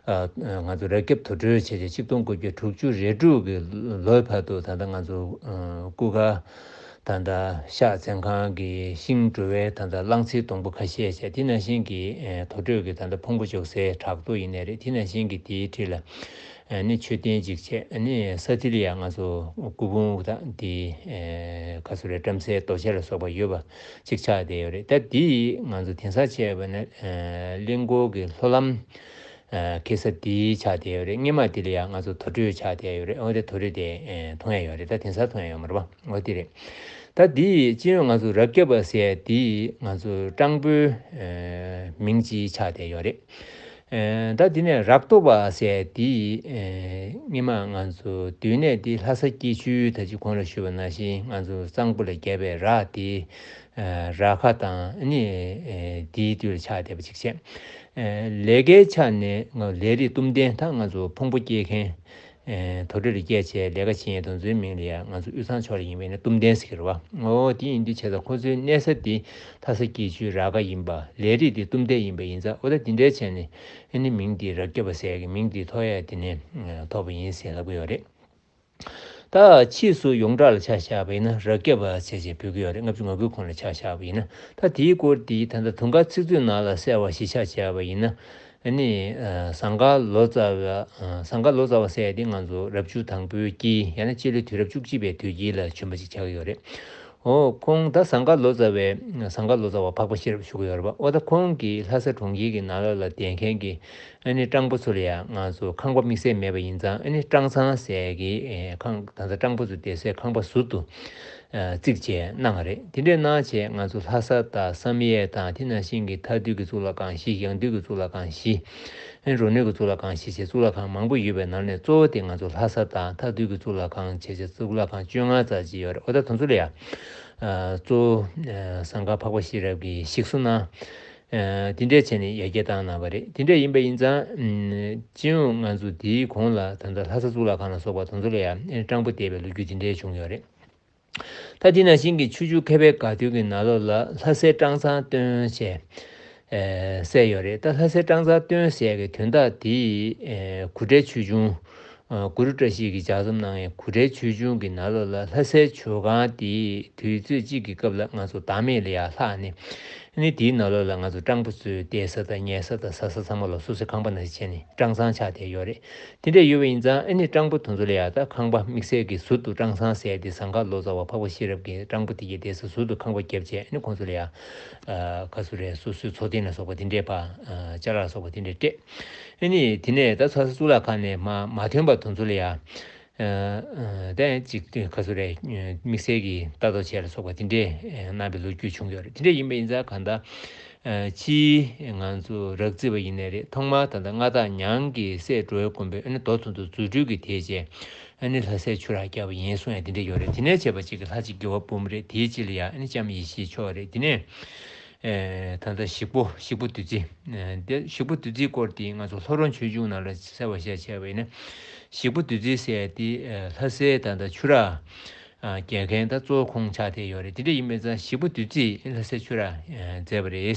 ང་ཚོ་རབ་རྒྱབ་དུར་ཁྲོད་བྱས་ཏེ་ཆིག་སྟོང་དགུ་བརྒྱ་དྲུག་ཅུ་རེ་དྲུག་གི་ལོའི་བར་དུ་ད་ལྟ་ང་ཚོ་སྐུ་མཁར་ད་ལྟ་ཤར་བཙན་ཁང་གི་ཤིང་འགྲོ་བའི་ད་ལྟ་གླང་རྩེའི་སྡོང་པོ་ཁ་ཤས་བྱས། དེ་ནང་བཞིན་གྱི་དུར་ཁྲོད་ཀྱི་ད་ལྟ་ཕུང་པོ་འཇོག་སའི་བྲག་རྡོ་ཡིན་ནའི་རེད། དེ་ནང་བཞིན་གྱི་དེའི་འཁྲིས་ལ་ནི་མཆོད་རྟེན་ཅིག་བྱས། ནི་ས་ཐིལ་ལ་ཡང་ང་ཚོ་སྐུ་ཕུང་དང་དེ་ཁ་སོ་རེ་བྲམ་ཟེའི་རྡོ་ཆས་ལ་སོགས་པ་ཡོད་པ་ཅིག་ཆགས་བསྡད་ཡོད་རེད། ད་དེ་ང་ཚོ་དེང་སང་བྱས་པ་ན་གླིང་སྐོར་གྱི་ལྷོ་ལམ་ཁེ་ས་དེའི་ཆགས་བསྡད་ཡོད་རེད། སྔོན་མ་དེ་ལ་ཡང་ང་ཚོ་དུར་ཁྲོད་ཆགས་བསྡད་ཡོད་རེད། འོ་དེ་དུར་ཁྲོད་དེ་མཐོང་ཡ་ཡོད་རེད། ད་དེང་སང་མཐོང་ཡ་ཡོད་མ་རེད་པ། འོ་དེ་རེད། ད་དེ་སྤྱི་ཡོངས་ང་ཚོ་རབ་རྒྱབ་པ་ཟེར་དེ་ང་ཚོ་སྤྲང་པོའི་མིང་ཅིག་ཆགས་བསྡད་ཡོད་རེད། ད་དེ་ནས་རག་ཏོ་བ་ཟེར་དེ་སྔོན་མ་ང་ཚོ་དུས་ནས་དེ་ལྷ་ས་སྐྱིད་ཆུའི་ད་ཅི་གོང་ལ་ཞུས་པ་ནང་བཞིན་ང་ཚོ་གཙང་པོ་ལ་རྒྱས་པའི་རག་དེ་རག་ཁ་དང་ནི་དེའི་དུས་ལ་ཆགས་བསྡད་པ་ཅིག་བྱས། ལས་ཀའི་ཆ་ནས་ང་ལས་རིགས་གཏུམ་ལྡན་ད་ང་ཚོ་ཕུང་པོ་སྐྱེལ་མཁན་ ཨེ་དོ་ཁྲི་ལ་སྐྱེལ་བྱས་ལས་ཀ་བྱེད་མཁན་དེ་ཚོའི་མིང་ལ་ཡང་ང་ཚོ་དབུས་གཙང་ཕྱོགས་ལ་ཡིན་པ་ཡིན་ན་གཏུམ་ལྡན་ཟེར་གྱི་རེད་བ། འོ་དེ་ཡིན་དུས་བྱས་ཙང་ཁོ་ཚོའི་གནས་ས་དེ་ལྷ་ས་སྐྱིད་ཆུའི་ར་ཁ་ཡིན་པ། ལས་རིགས་དེ་གཏུམ་ལྡན་ཡིན་པ་ཡིན་ཙང་། འོ་ད་དེ་འདྲའི་བྱས་ནས་ཨ་ནི་མིང་དེ་རབ་རྒྱབ་པ་ཟེར་གྱི་མིང་དེ་ཐོགས་ཡ་དེ་ནས་ཐོགས་པ་ཡིན་ཟེར་ལབ་ཀྱི་ཡོད་རེད། ད་ཕྱིས་སུ་ཡོངས་གྲགས་ལ་ཆ་བཞག་པ་ཡིན་ན་རབ་རྒྱབ་པ་ཟེར་བྱས་འབོད་ཀྱི་ཡོད་རེད། ལྔ་བཅུ་ང་དགུའི་གོང་ལ་ཆ་བཞག་པ་ཡིན་ན། ད་དེའི་སྐོར་དེ་ད་ལྟ་དུང་དཀར་ཚིག་མཛོད་ནང་ལ་གསལ་བ་གཞི་ཆགས་བྱས་པ་ཡིན་ན། ཨ་ནི་ཨ་ཟངས་དཀར་ལོ་ཙཱ་བ། ཨ་ཟངས་དཀར་ལོ་ཙཱ་བ་ཟེར་ཡ་དེ་ང་ཚོ་རབ་བྱུང་དང་པོའི་དཀྱིལ། ཡང་ན་སྤྱི་ལོའི་དུས་རབས་བཅུ་གཅིག་པའི་དུས་དཀྱིལ་ལ་བྱོན་པ་ཅིག་ཆགས་ཀྱི་ཡོད་རེད། འོ་ཁོང་ད་ཟངས་དཀར་ལོ་ཙཱ་བའི། ཟངས་དཀར་ལོ་ཙཱ་བ་འཕགས་པ་ཤེས་རབ་ཞུ་གི་ཡོད་རེད་པ། འོ་ད་ཁོང་གིས་ལྷ་ས་གྲོང་ཁྱེར་གྱི་ནང་ལོགས་ལ་བསྡད་མཁན་གྱི་ཨ་ནི་སྤྲང་པོ་ཚོ་ལ་ཡང་ང་ཚོ་ཁང་པ་དམིགས་བསལ་མེད་པ་ཡིན་ཙང་། ཨ་ནི་སྤྲང་ཚང་ཟེར་གྱི་ཨེ་ཁང་། ད་ལྟ་སྤྲང་པོ་ཚོ་བསྡད་སའི་ཁང་པ་ཟུར་དུ་ཨ་བརྩིགས་བྱས་གནང་བ་རེད། དེ་འདྲས་གནང་བྱས་ང་ཚོ་ལྷ་ས་དང་བསམ་ཡས་དང་། དེ་ནང་བཞིན་གྱི་མཐའ་འདུལ་གྱི་གཙུག་ལག་ཁང་བཞི། ཡང་འདུལ་གྱི་གཙུག་ལག་ཁང་བཞི། ཨ་ནི་རོ་སྣོད་ཀྱི་གཙུག་ལག་ཁང་བཞི་བྱས་གཙུག་ལག་ཁང་མང་པོ་ཡོད་པའི་ནང་ནས་གཙོ་བོ་དེ་ང་ཚོ་ལྷ་ས་དང་མཐའ་འདུལ་གྱི་གཙུག་ལག་ཁང་བྱས་བྱས་གཙུག་ལག་ཁང་བཅོ་ལྔ་ཙམ་ཅིག་ཡོད་རེད། འོ་ད་དེ་ཚོ་ལ་ཡང་ཨ་གཙོ་བོ་ཨ་ཟངས་དཀར་འཕགས་པ་ཤེས་རབ་ཀྱིས་ཞིག་གསོ་གནང་། ཨ་དེ་འདྲས་བྱས་ནས་ཡར་རྒྱས་བཏང་གནང་བ་རེད། དེ་འདྲས་ཡིན་པ་ཡིན་ཙང་། ཨ་སྤྱི་ཡོངས་ང་ཚོ་དེའི་གོང་ལ་ད་ལྟ་ལྷ་ས་གཙུག་ལག་ཁང་ལ་སོགས་པ་དེ་ཚོ་ལ་ཡང་ཨ་སྤྲང་པོ་བསྡད་པའི་ལོ་རྒྱུས་དེ་འདྲས་བྱུང་ཡོད་རེད། ད་དེ་ནང་བཞིན་གྱི་ཆོས་འབྱུང་མཁས་པའི་དགའ་སྟོན་གྱི་ནང་ལོགས་ལ་ལྷ་སའི་སྤྲང་ཚང་སྟོན་བྱས་ཨེ་གསལ་ཡོད་རེད། ད་ལྷ་སའི་སྤྲང་ཚང་སྟོན་ཟེར་གྱི་དོན་དག་དེ་ཨེ་གུ་བཀྲའི་ཆོས་འབྱུང་། ཨ་གུ་རུ་བཀྲ་ཤིས་ཀྱིས་ལྗགས་རྩོམ་གནང་བའི་གུ་བཀྲའི་ཆོས་འབྱུང་གི་ནང་ལོགས་ལ་ལྷ་སའི་ཇོ་ཁང་དེ་དུས་ཚོད་གཅིག་གི་སྐབས་ལ་ང་ཚོ་བདག་མེད་ལ་ཡར་ལྷག་ནས། ཨ་ནི་དེའི་ནང་ལོགས་ལ་ང་ཚོ་སྤྲང་པོ་ཚོའི་བསྡད་ས་དང་ཉལ་ས་དང་ཟ་ས་ཚང་མ་ལ་སོ་སོའི་ཁང་པ་ནང་བཞིན་བྱས་ནས་སྤྲང་ཚང་ཆགས་བསྡད་ཡོད་རེད། དེ་འདྲ་ཡོད་པ་ཡིན་ཙང་། ཨ་ནི་སྤྲང་པོ་དེ་ཚོ་ལ་ཡང་ད་ཁང་པ་དམིགས་བསལ་གྱི་ཟུར་དུ་སྤྲང་ཚང་ཟེར་ཏེ་ཟངས་དཀར་ལོ་ཙཱ་བ་འཕགས་པ་ཤེས་རབ་ཀྱིས་སྤྲང་པོ་དེ་གའི་བསྡད་ས་ཟུར་དུ་ཁང་པ་བརྒྱབ་བྱས། ཨ་ནི་ཁོང་ཚོ་ལ་ཡང་ཨ་ག་ཚོད་རེད། སོ་སོའི་འཚོ་རྟེན་ལ་སོགས་པ་དེ་འདྲས་ཕར་ཨ་ཅ་ལག་ལ་སོགས་པ་དེ་འདྲས་སྤྲད། ཨ་ནི་དེ་ནས་ད་ལྷ་ས་གཙུག་ལག་ཁང་ནས་མར་མ་ཐོན་པ་དེ་ཚོ་ལ་ཡང་ཨ་ཨ་དེ་ཅིག་ག་ཚོད་རེད། དམིགས་བསལ་གྱི་ལྟ་རྟོག་བྱས་ལ་སོགས་པ་དེ་འདྲས་གནང་བའི་ལོ་རྒྱུས་བྱུང་ཡོད་རེད། དེ་འདྲས་ཡིན་པ་ཡིན་ཙང་གང་ལྟར། ཨ་ཕྱིའི་ང་ཚོ་རག་རྩིས་པ་ཡིན་ནའི་རེད། ཐོག་མར་ད་ལྟ་མངའ་བདག་ཉང་གི་སྲས་འགྲོ་བའི་མགོན་པོས་ཨ་ནི་རྡོ་དེ་ཚོ་རྫུ་འཕྲུལ་གྱིས་དེད་བྱས། ཨ་ནི་ལྷ་སའི་ཆུ་རགས་བརྒྱབ་པ་ཡིན་གསུང་ཡ་དེ་འདྲ་ཡོད་རེད། དེ་ནས་བྱས་པ་གཅིག་གི་ལྷ་གཅིག་རྒྱལ་བ་འབུམ་རེད། དེའི་རྗེས་ལ་ཡ་ཨ་ནི་ལྕམ་ཡེ་ཤེས་མཆོག་རེད། དེ་ནས་ཨེ་ད་ལྟ་ཞིག་པོ་ཞིག་པོ་བདུད་རྩི། ཨེ་དེ་ཞིག་པོ་བདུད་རྩིའི་སྐོར་དེ་ང་ཚོ་ལྷོ་རོང་ཆོས་འབྱུང་ནང་ལ་གསལ་བ་བཤད་བྱས་པ་ཡིན་ན། ཞིག་པོ་བདུད་རྩི་ཟེར་ཡ་དེ་ཨེ་ལྷ་སའི་ད་ལྟ་ཆུ་རགས། ཨ་རྒྱལ་མཁན་ད་གཙོ་བོ་ཁོང་ཆགས་བསྡད་ཡོད་རེད། དེ་འདྲ་ཡིན་པ་ཡིན་ཙང་ཞིག་པོ་བདུད་རྩིས་ལྷ་སའི་ཆུ་རགས་ཨ་མཛད་པ་རེད།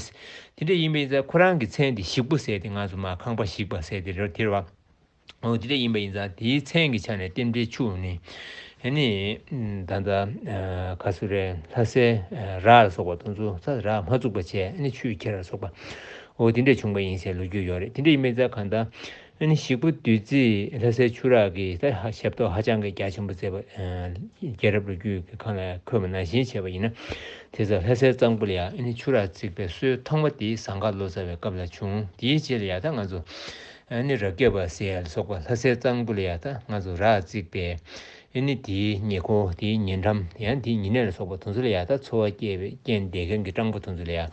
དེ་འདྲ་ཡིན་པ་ཡིན་ཙང་ཁོ་རང་གི་མཚན་དེ་ཞིག་པོ་ཟེར་དེ་ང་ཚོ་མར་ཁང་པ་ཞིག་པ་ཟེར་དེ་རེད་དེ་རེད་བ། འོ་དེ་འདྲ་ཡིན་པ་ཡིན་ཙང་དེའི་མཚན་གྱི་ཆ་ནས་རྟེན་འབྲེལ་འཆུགས་ནས། ཨ་ནི་ད་ལྟ་ཨ་ག་ཚོད་རེད། ལྷ་སའི་ཨ་རགས་ལ་སོགས་པ་དེ་ཚོ་ས་རགས་མ་བཙུགས་པ་བྱས། ཨ་ནི་ཆུས་ཁྱེར་ལ་སོགས་པ། འོ་དེ་འདྲ་བྱུང་པ་ཡིན་ཟེར་ལོ་རྒྱུས་ཡོད་རེད། དེ་འདྲ་ཡིན་པ་ཡིན་ཙང་གང་ལྟར། ཨ་ནི་ཞིག་པོ་བདུད་རྩིས་ལྷ་སའི་ཆུ་རགས་ཀྱི་ད་ཧ་ཞབས་ཏོག་ཧ་ཅང་གི་རྒྱ་ཆེན་པོ་མཛད་པ། ཨ་རྒྱལ་རབས་ལོ་རྒྱུས་ཀྱི་ཁག་ལ་འཁོད་པ་ནང་བཞིན་བྱས་པ་ཡིན་ན། དེ་ཚོ་ལྷ་སའི་གཙང་པོ་ལ་ཡང་ཨ་ནི་ཆུ་རགས་བརྩིགས་པའི་སྲོལ་ཐོག་མ་དེ་ཟངས་དཀར་ལོ་ཙཱ་བའི་སྐབས་ལ་བྱུང་། དེའི་རྗེས་ལ་ཡང་ད་ང་ཚོ་ཨ་ནི་རབ་རྒྱབ་པ་ཟེར་ཡ་ལ་སོགས་པ་ལྷ་སའི་གཙང་པོ་ལ་ཡང་ད་ང་ཚོ་རགས་བརྩིགས་པའི། ཨ་ནི་དེའི་ཉེ་འཁོར། དེའི་ཉེ་འགྲམ། ཡང་དེའི་ཉེ་གནས་ལ་སོགས་པ་དེ་ཚོ་ལ་ཡང་ད་འཚོ་བ་སྐྱེལ་བའི་རྐྱེན་བསྡད་མཁན་གྱི་སྤྲང་པོ་དེ་ཚོ་ལ་ཡང་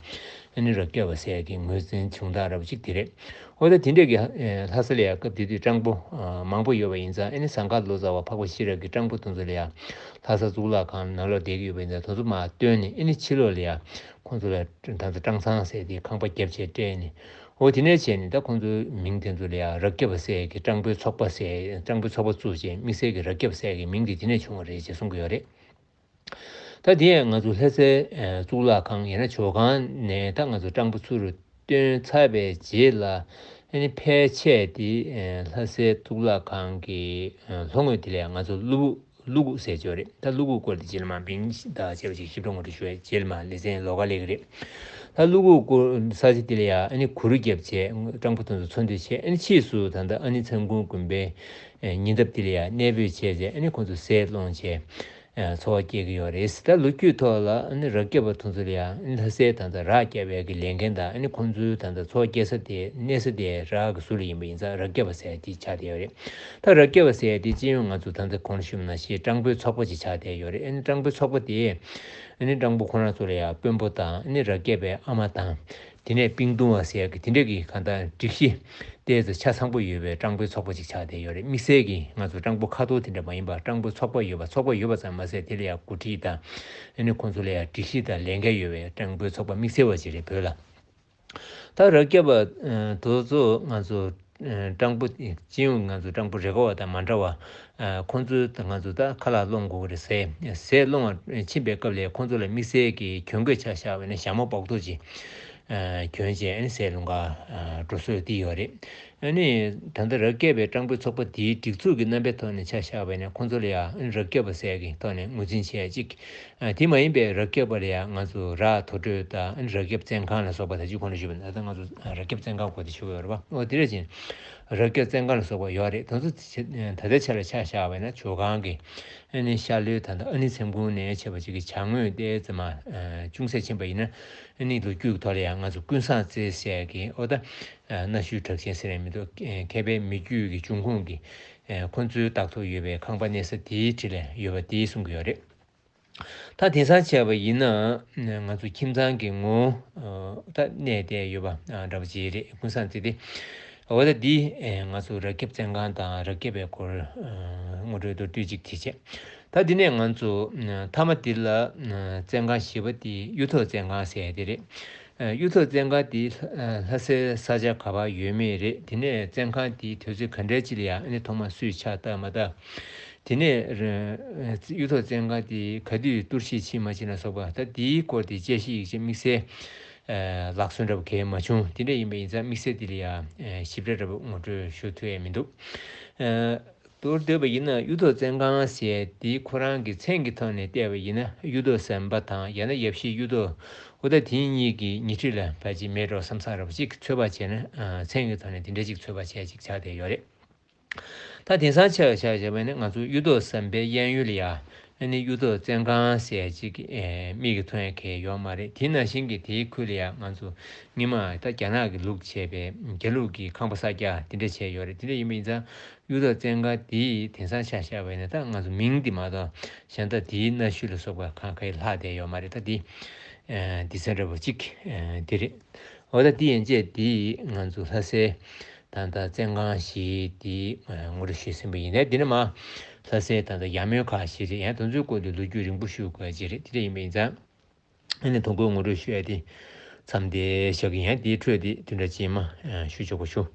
ཨ་ནི་རབ་རྒྱབ་པ་ཟེར་ཡ་གི་ངོས་འཛིན་བྱུང་སྟངས་འདྲ་པོ་ཅིག་དེ་རེད། འོ་ད་དེ་འདྲས་ཀྱི་ཨེ་ལྷ་ས་ལ་ཡང་སྐབས་དེ་དུས་སྤྲང་པོ་ཨ་མང་པོ་ཡོད་པ་ཡིན་ཙང་། ཨ་ནི་ཟངས་དཀར་ལོ་ཙཱ་བ་འཕགས་པ་ཤེས་རབ་ཀྱི་སྤྲང་པོ་དེ་ཚོ་ལ་ཡང་ལྷ་ས་གཙུག་ལག་ཁང་ནང་ལོགས་བསྡད་ཀྱི་ཡོད་པ་ཡིན་ཙང་དེ་ཚོ་མར་བཏོན་ནས། ཨ་ནི་ཕྱི་ལོགས་ལ་ཡང་ཁོང་ཚོ་ལ་ད་ལྟ་སྤྲང་ཚང་ཟེར་དེ་ཁང་པ་བརྒྱབ་བྱས་སྤྲད་ནས། འོ་དེ་ནས་བྱས་ནས་ད་ཁོང་ཚོའི་མིང་དེ་ཚོ་ལ་ཡང་རབ་རྒྱབ་པ་ཟེར་གྱི་སྤྲང་པོའི་ཚོགས་པ་ཟེར། སྤྲང་པོའི་ཚོགས་པ་བཙུགས་བྱས་དམིགས་བསལ་གྱི་རབ་རྒྱབ་པ་ཟེར་གྱི་མིང་དེ་དེ་ནས་བྱུང་བ་རེད་ཅེས་གསུང་གི་ཡོད་རེད། ད་དེ་ཡང་ང་ཚོ་ལྷ་སའི་ཨ་གཙུག་ལག་ཁང་ཡང་ན་ཇོ་ཁང་ནས་ད་ང་ཚོ་སྤྲང་པོ་ཚུར་བཏོན་ཚར་བའི་རྗེས་ལ། ཨ་ནི་ཕལ་ཆེར་དེ་ཨ་ལྷ་སའི་གཙུག་ལག་ཁང་གི་ཨ་ལྷོ་ངོས་དེ་ལ་ཡང་ང་ཚོ་ཀླུ་ཀླུ་གུ་ཟེར་ཅིག་ཡོད་རེད། ད་ཀླུ་གུ་སྐོར་དེ་རྗེས་ལ་མར་མིང་དང་བཅས་པ་ཅིག་ཞིབ་ཕྲ་ངོ་སྤྲོད་ཞུ་བའི་རྗེས་ལ་མར་ལེ་ཚན་ལོགས་ཀ་སླེབས་ཀྱི་རེད། ད་ཀླུ་གུ་སྐོར་ས་ཆ་དེ་ལ་ཡང་ཨ་ནི་གུ་རུ་བརྒྱབ་བྱས་སྤྲང་པོ་དེ་ཚོ་འཚོ་སྡོད་བྱས། ཨ་ནི་ཕྱིས་སུ་ད་ལྟ་ཨ་ནི་མཚན་གུང་དགོན་པའི་ཨ་ཉེ་འདབས་དེ་ལ་ཡང་གནས་སྤོས་བྱས་བྱས། ཨ་ནི་ཁོང་ཚོ་ཟས་སློང་བྱས་ཨ་འཚོ་བ་སྐྱེལ་གྱི་ཡོད་རེད། ད་ལོ་རྒྱུས་ཐོག་ལ་ཨ་ནི་རབ་རྒྱབ་པ་དེ་ཚོ་ལ་ཡང་ཨ་ནི་ལྷ་སའི་ད་ལྟ་རགས་བརྒྱབ་པའི་གི་ལས་འགན་དང་། ཨ་ནི་ཁོང་ཚོའི་ད་ལྟ་འཚོ་བ་སྐྱེལ་ས་དེ་གནས་ས་དེ་རགས་ཀྱི་ཟུར་ལ་ཡིན་པ་ཡིན་ཙང་རབ་རྒྱབ་པ་ཟེར་དེ་ཆགས་བསྡད་ཡོད་རེད། ད་རབ་རྒྱབ་པ་ཟེར་ཡ་དེ་སྤྱི་ཡོངས་ང་ཚོ་ད་ལྟ་གོང་ལ་ཞུས་པ་ནང་བཞིན་སྤྲང་པོའི་ཚོགས་པ་ཅིག་ཆགས་བསྡད་ཡོད་རེད། ཨ་ནི་སྤྲང་པོའི་ཚོགས་པ་དེ་ཨ་ནི་སྤྲང་པོ་ཁོ་རང་ཚོ་ལ་ཡང་དཔོན་པོ་དང་། ཨ་ནི་རབ་རྒྱབ་པའི་ཨ་མ་དང་། དེ་ནས་པིང་ཏུང་བ་ཟེར་ཡ་གི་དེ་འདྲ་གི་གང་ལྟར་སྒྲིག་གཞི་ཏོག་ཙམ་ཆ་ཚང་པོ་ཡོད་པའི་སྤྲང་པོའི་ཚོགས་པ་ཅིག་ཆགས་བསྡད་ཡོད་རེད། དམིགས་བསལ་གྱི་ང་ཚོ་སྤྲང་པོ་ཁ་ཐོར་དེ་འདྲ་མ་ཡིན་པར་སྤྲང་པོའི་ཚོགས་པ་ཡོད་པ། ཚོགས་པ་ཡོད་པ་ཙམ་མ་ཟད་དེ་ལ་ཡང་འགོ་ཁྲིད་དང་། ཨ་ནི་ཁོང་ཚོ་ལ་ཡང་སྒྲིག་གཞི་དང་ལས་འགན་ཡོད་པའི་སྤྲང་པོའི་ཚོགས་པ་དམིགས་བསལ་བ་ཅིག་རེད་བོད་ལ། ད་རབ་རྒྱབ་པ་དེ་ཚོ་ང་ཚོ་ སྤྲང་པོ་སྤྱི་ཡོངས་ང་ཚོ་སྤྲང་པོ་རེ་འགའ་བ་དང་མ་འདྲ་བ། ཁོང་ཚོའི་ང་ཚོ་ད་ཁ་ལག་སློང་དགོས་རེད་ཟས། ཟས་སློང་བ་ཕྱིན་པའི་སྐབས་ལ་ཁོང་ཚོ་ལ་དམིགས་བསལ་གྱི་གྱོན་གོས་ཆ་བཞག་པ་ཡིན་ན་ཞྭ་མོ་སྦག་ཐོག་ཅིག་གྱོན་བྱས་ཟས་སློང་ག་འགྲོ་སྲོལ་འདི་ཡོད་རེད། ཨ་ནི་ད་ལྟ་རབ་རྒྱས་པའི་སྤྲང་པོའི་ཚོགས་པ་འདིའི་སྒྲིག་འཛུགས་ཀྱི་རྣམ་པའི་ཐོག་ནས་ཆ་བཞག་པ་ཡིན་ན་ཁོང་ཚོ་ལ་ཡང་རབ་རྒྱས་པ་ཟེར་གྱི་ཐོག་ནས་ངོས་འཛིན་བྱས་ཅིག་དེ་མ་ཡིན་པའི་རབ་རྒྱས་པ་ལ་ཡང་ང་ཚོ་ར་དོ་སྤྲོད་དང་རབ་རྒྱས་བཙོན་ཁང་ལ་སོགས་པ་ད་ཅི་གོང་ལ་ཞུས་པ་ནང་ད་ལྟ་ང་ཚོ་རབ་རྒྱས་བཙོན་ཁང་སྐོར་དེ་ཞུ་གི་ཡོད་རེད་པ། འོ་དེ་རེད་ཅིང་རབ་རྒྱས་བཙོན་ཁང་ལ་སོགས་པ་ཡོད་རེད། དེ་ཚོ་ད་ལྟའི་ཆ་ལ་ཆ་བཞག་པ་ཡིན་ན་ཇོ་ཁང་གི་ཨ་ནི་ཤར་ལྷོའི་ད་ལྟ་ཨ་ནི་མཚན་གུང་ནས་བྱས་པ་ཅིག་གི་བྱ་དངོས་དེ་ཙམ་མ་ཅུང་ཟད་ཕྱིན་པ་ཡིན་ན་ཨ་ནི་ལོ་རྒྱུས་ཀྱི་ཐོག་ལ་ཡང་ང་ཚོ་ཀུན་བཟང་རྩེ་ཟེར་གི་འོ་ད་གནའ་ཤུལ་གྲགས་ཅན་ཟེར་ཡང་མི་འདུག་མཁས་པའི་མི་རྒྱུད་ཀྱི་འབྱུང་ཁུངས་ཀྱི་ཁོ་ཚོའི་བཏགས་ཐོག་ཡོད་པའི་ཁང་པ་གནས་ས་དེའི་འཁྲིས་ལ་ཡོད་པ་དེ་གསུང་གི་ཡོད་རེད། ད་དེང་སང་བྱས་པ་ཡིན་ན་ང་ཚོ་ཁྱིམ་ཚང་གི་ངོ་ད་གནས་བསྡད་ཡོད་པ་འདྲ་པོ་ཅིག་རེད། ཀུན་བཟང་རྩེ་དེ་འོ་ད་འདི་ང་ཚོ་རབ་རྒྱས་བཙོན་ཁང་དང་རབ་རྒྱས་པའི་སྐོར་ངོ་སྤྲོད་མདོར་བསྡུས་ཅིག་དེ་བྱས། ད་འདི་ནས་ང་ཚོ་མཐའ་མ་འདི་ལ་བཙོན་ཁང་བཞི་པ་དེ་གཡུ་ཐོག་བཙོན་ཁང་ཟེར་དེ་རེད། གཡུ་ཐོག་བཙོན་ཁང་དེ་ལྷ་སའི་ས་ཆ་ག་པར་ཡོད་མེད་རེད། དེ་ནས་བཙོན་ཁང་དེ་དུས་ཚོད་ག་འདྲའི་ཅིག་ལ་ཡང་ཨ་ནི་ཐོག་མར་སུས་ཕྱག་བཏབ་མ་བཏབ། དེ་ནས་གཡུ་ཐོག་བཙོན་ཁང་དེ་ག་དུས་གཏོར་བཤིག་ཕྱིན་མ་ཕྱིན་ལ་སོགས་པ་ད་དེའི་སྐོར་དེ་དཔྱད་གཞི་ཡིག་ཆ་དམིགས་བསལ་ལག་སོན་འདྲ་པོ་གང་ཡང་མ་བྱུང་། དེ་འདྲ་ཡིན་པ་ཡིན་ཙང་དམིགས་བསལ་དེ་ལ་ཡང་ཞིབ་ཕྲ་འདྲ་པོ་ངོ་སྤྲོད་ཞུ་ཐུབ་ཡ་མི་འདུག་མདོར་བསྡུས་པ་ཡིན་ན་གཡུ་ཐོག་བཙོན་ཁང་ཟེར་དེ་ཁོ་རང་གི་མཚན་གྱི་ཐོག་ནས་བལྟས་པ་ཡིན་ན་གཡུ་ཐོག་ཟམ་པ་དང་ཡང་ན་ཡབ་གཞིས་གཡུ་ཐོག་འོ་ད་དེ་གཉིས་ཀྱི་ཉེ་འཁྲིས་ལ་ཕལ་ཆེར་མེད་འགྲོ་བསམ་བསམ་འདྲ་པོ་ཅིག་ཚོད་དཔག་བྱས་ན་མཚན་གྱི་ཐོག་ནས་དེ་འདྲ་ཅིག་ཚོད་དཔག་བྱས་ཅིག་ཆགས་བསྡད་ཡོད་རེད། ད་དེང་སང་ཆ་བཞག་བྱས་པ་ཡིན་ན་ང་ཚོ་གཡུ་ཐོག་ཟམ་པའི་གཡས་གཡོན་ལ་ཡ་ཨ་ནི་གཡུ་ཐོག་བཙོན་ཁང་ཟེར་ཅིག་མིག་གིས་མཐོང་ཡ་གང་ཡང་ཡོད་མ་རེད། དེ་ནང་བཞིན་གྱི་དེའི་ཁུལ་ལ་ཡ་ང་ཚོ་སྔོན་མ་ད་རྒྱ་ནག་གི་ལུགས་བྱས་པའི་རྒྱ་ལུགས་ཀྱི་ཁང་པ་གསར་རྒྱག་དེ་འདྲ་བྱས་ཡོད་རེད། དེ་འདྲ་ཡིན་པ་ཡིན་ཙང་གཡུ་ཐོག་བཙོན་ཁང་དེ་དེང་སང་ཆ་བཞག་པ་ཡིན་ན་ད་ང་ཚོ་མིང་དེ་མ་གཏོགས་གཞན་དག་དེའི་གནའ་ཤུལ་ལ་སོགས་པ་གང་ག་ཡི་ལྷག་བསྡད་ཡོད་མ་རེད། ད་དེ་འདི་ཚོ་འདྲ་པོ་གཅིག་འདི་རེད། འོ་ད་འདི་ཡན་ཆད་འདི་ང་ཚོ་ལྷ་སའི་ད་ལྟ་བཙོན་ཁང་བཞི་འདི་ངོ་སྤྲོད་ཞུས་ཟིན་པ་ཡིན། ད་འདི་ནས་མ་ལྷ་སའི་ད་ལྟ་ཡ་མོན་ཁ་བཞི་རེད། ཡང་དེ་ཚོའི་སྐོར་དུ་ལོ་རྒྱུས་རིང་པོ་ཞུ་དགོས་ཀྱི་རེད། དེ་འདྲ་ཡིན་པ་ཡིན་ཙང་ཨ་ནི་དོ་འཁོར་ངོ་སྤྲོད་ཞུ་ཡ་དེ་མཚམས་བསྡད་བཞག་གི་ཡིན། དེའི་འཕྲོས་དེ་བདུན་ཕྲག་རྗེས་མ་ཞུ་ཆོག་པ་ཞུ།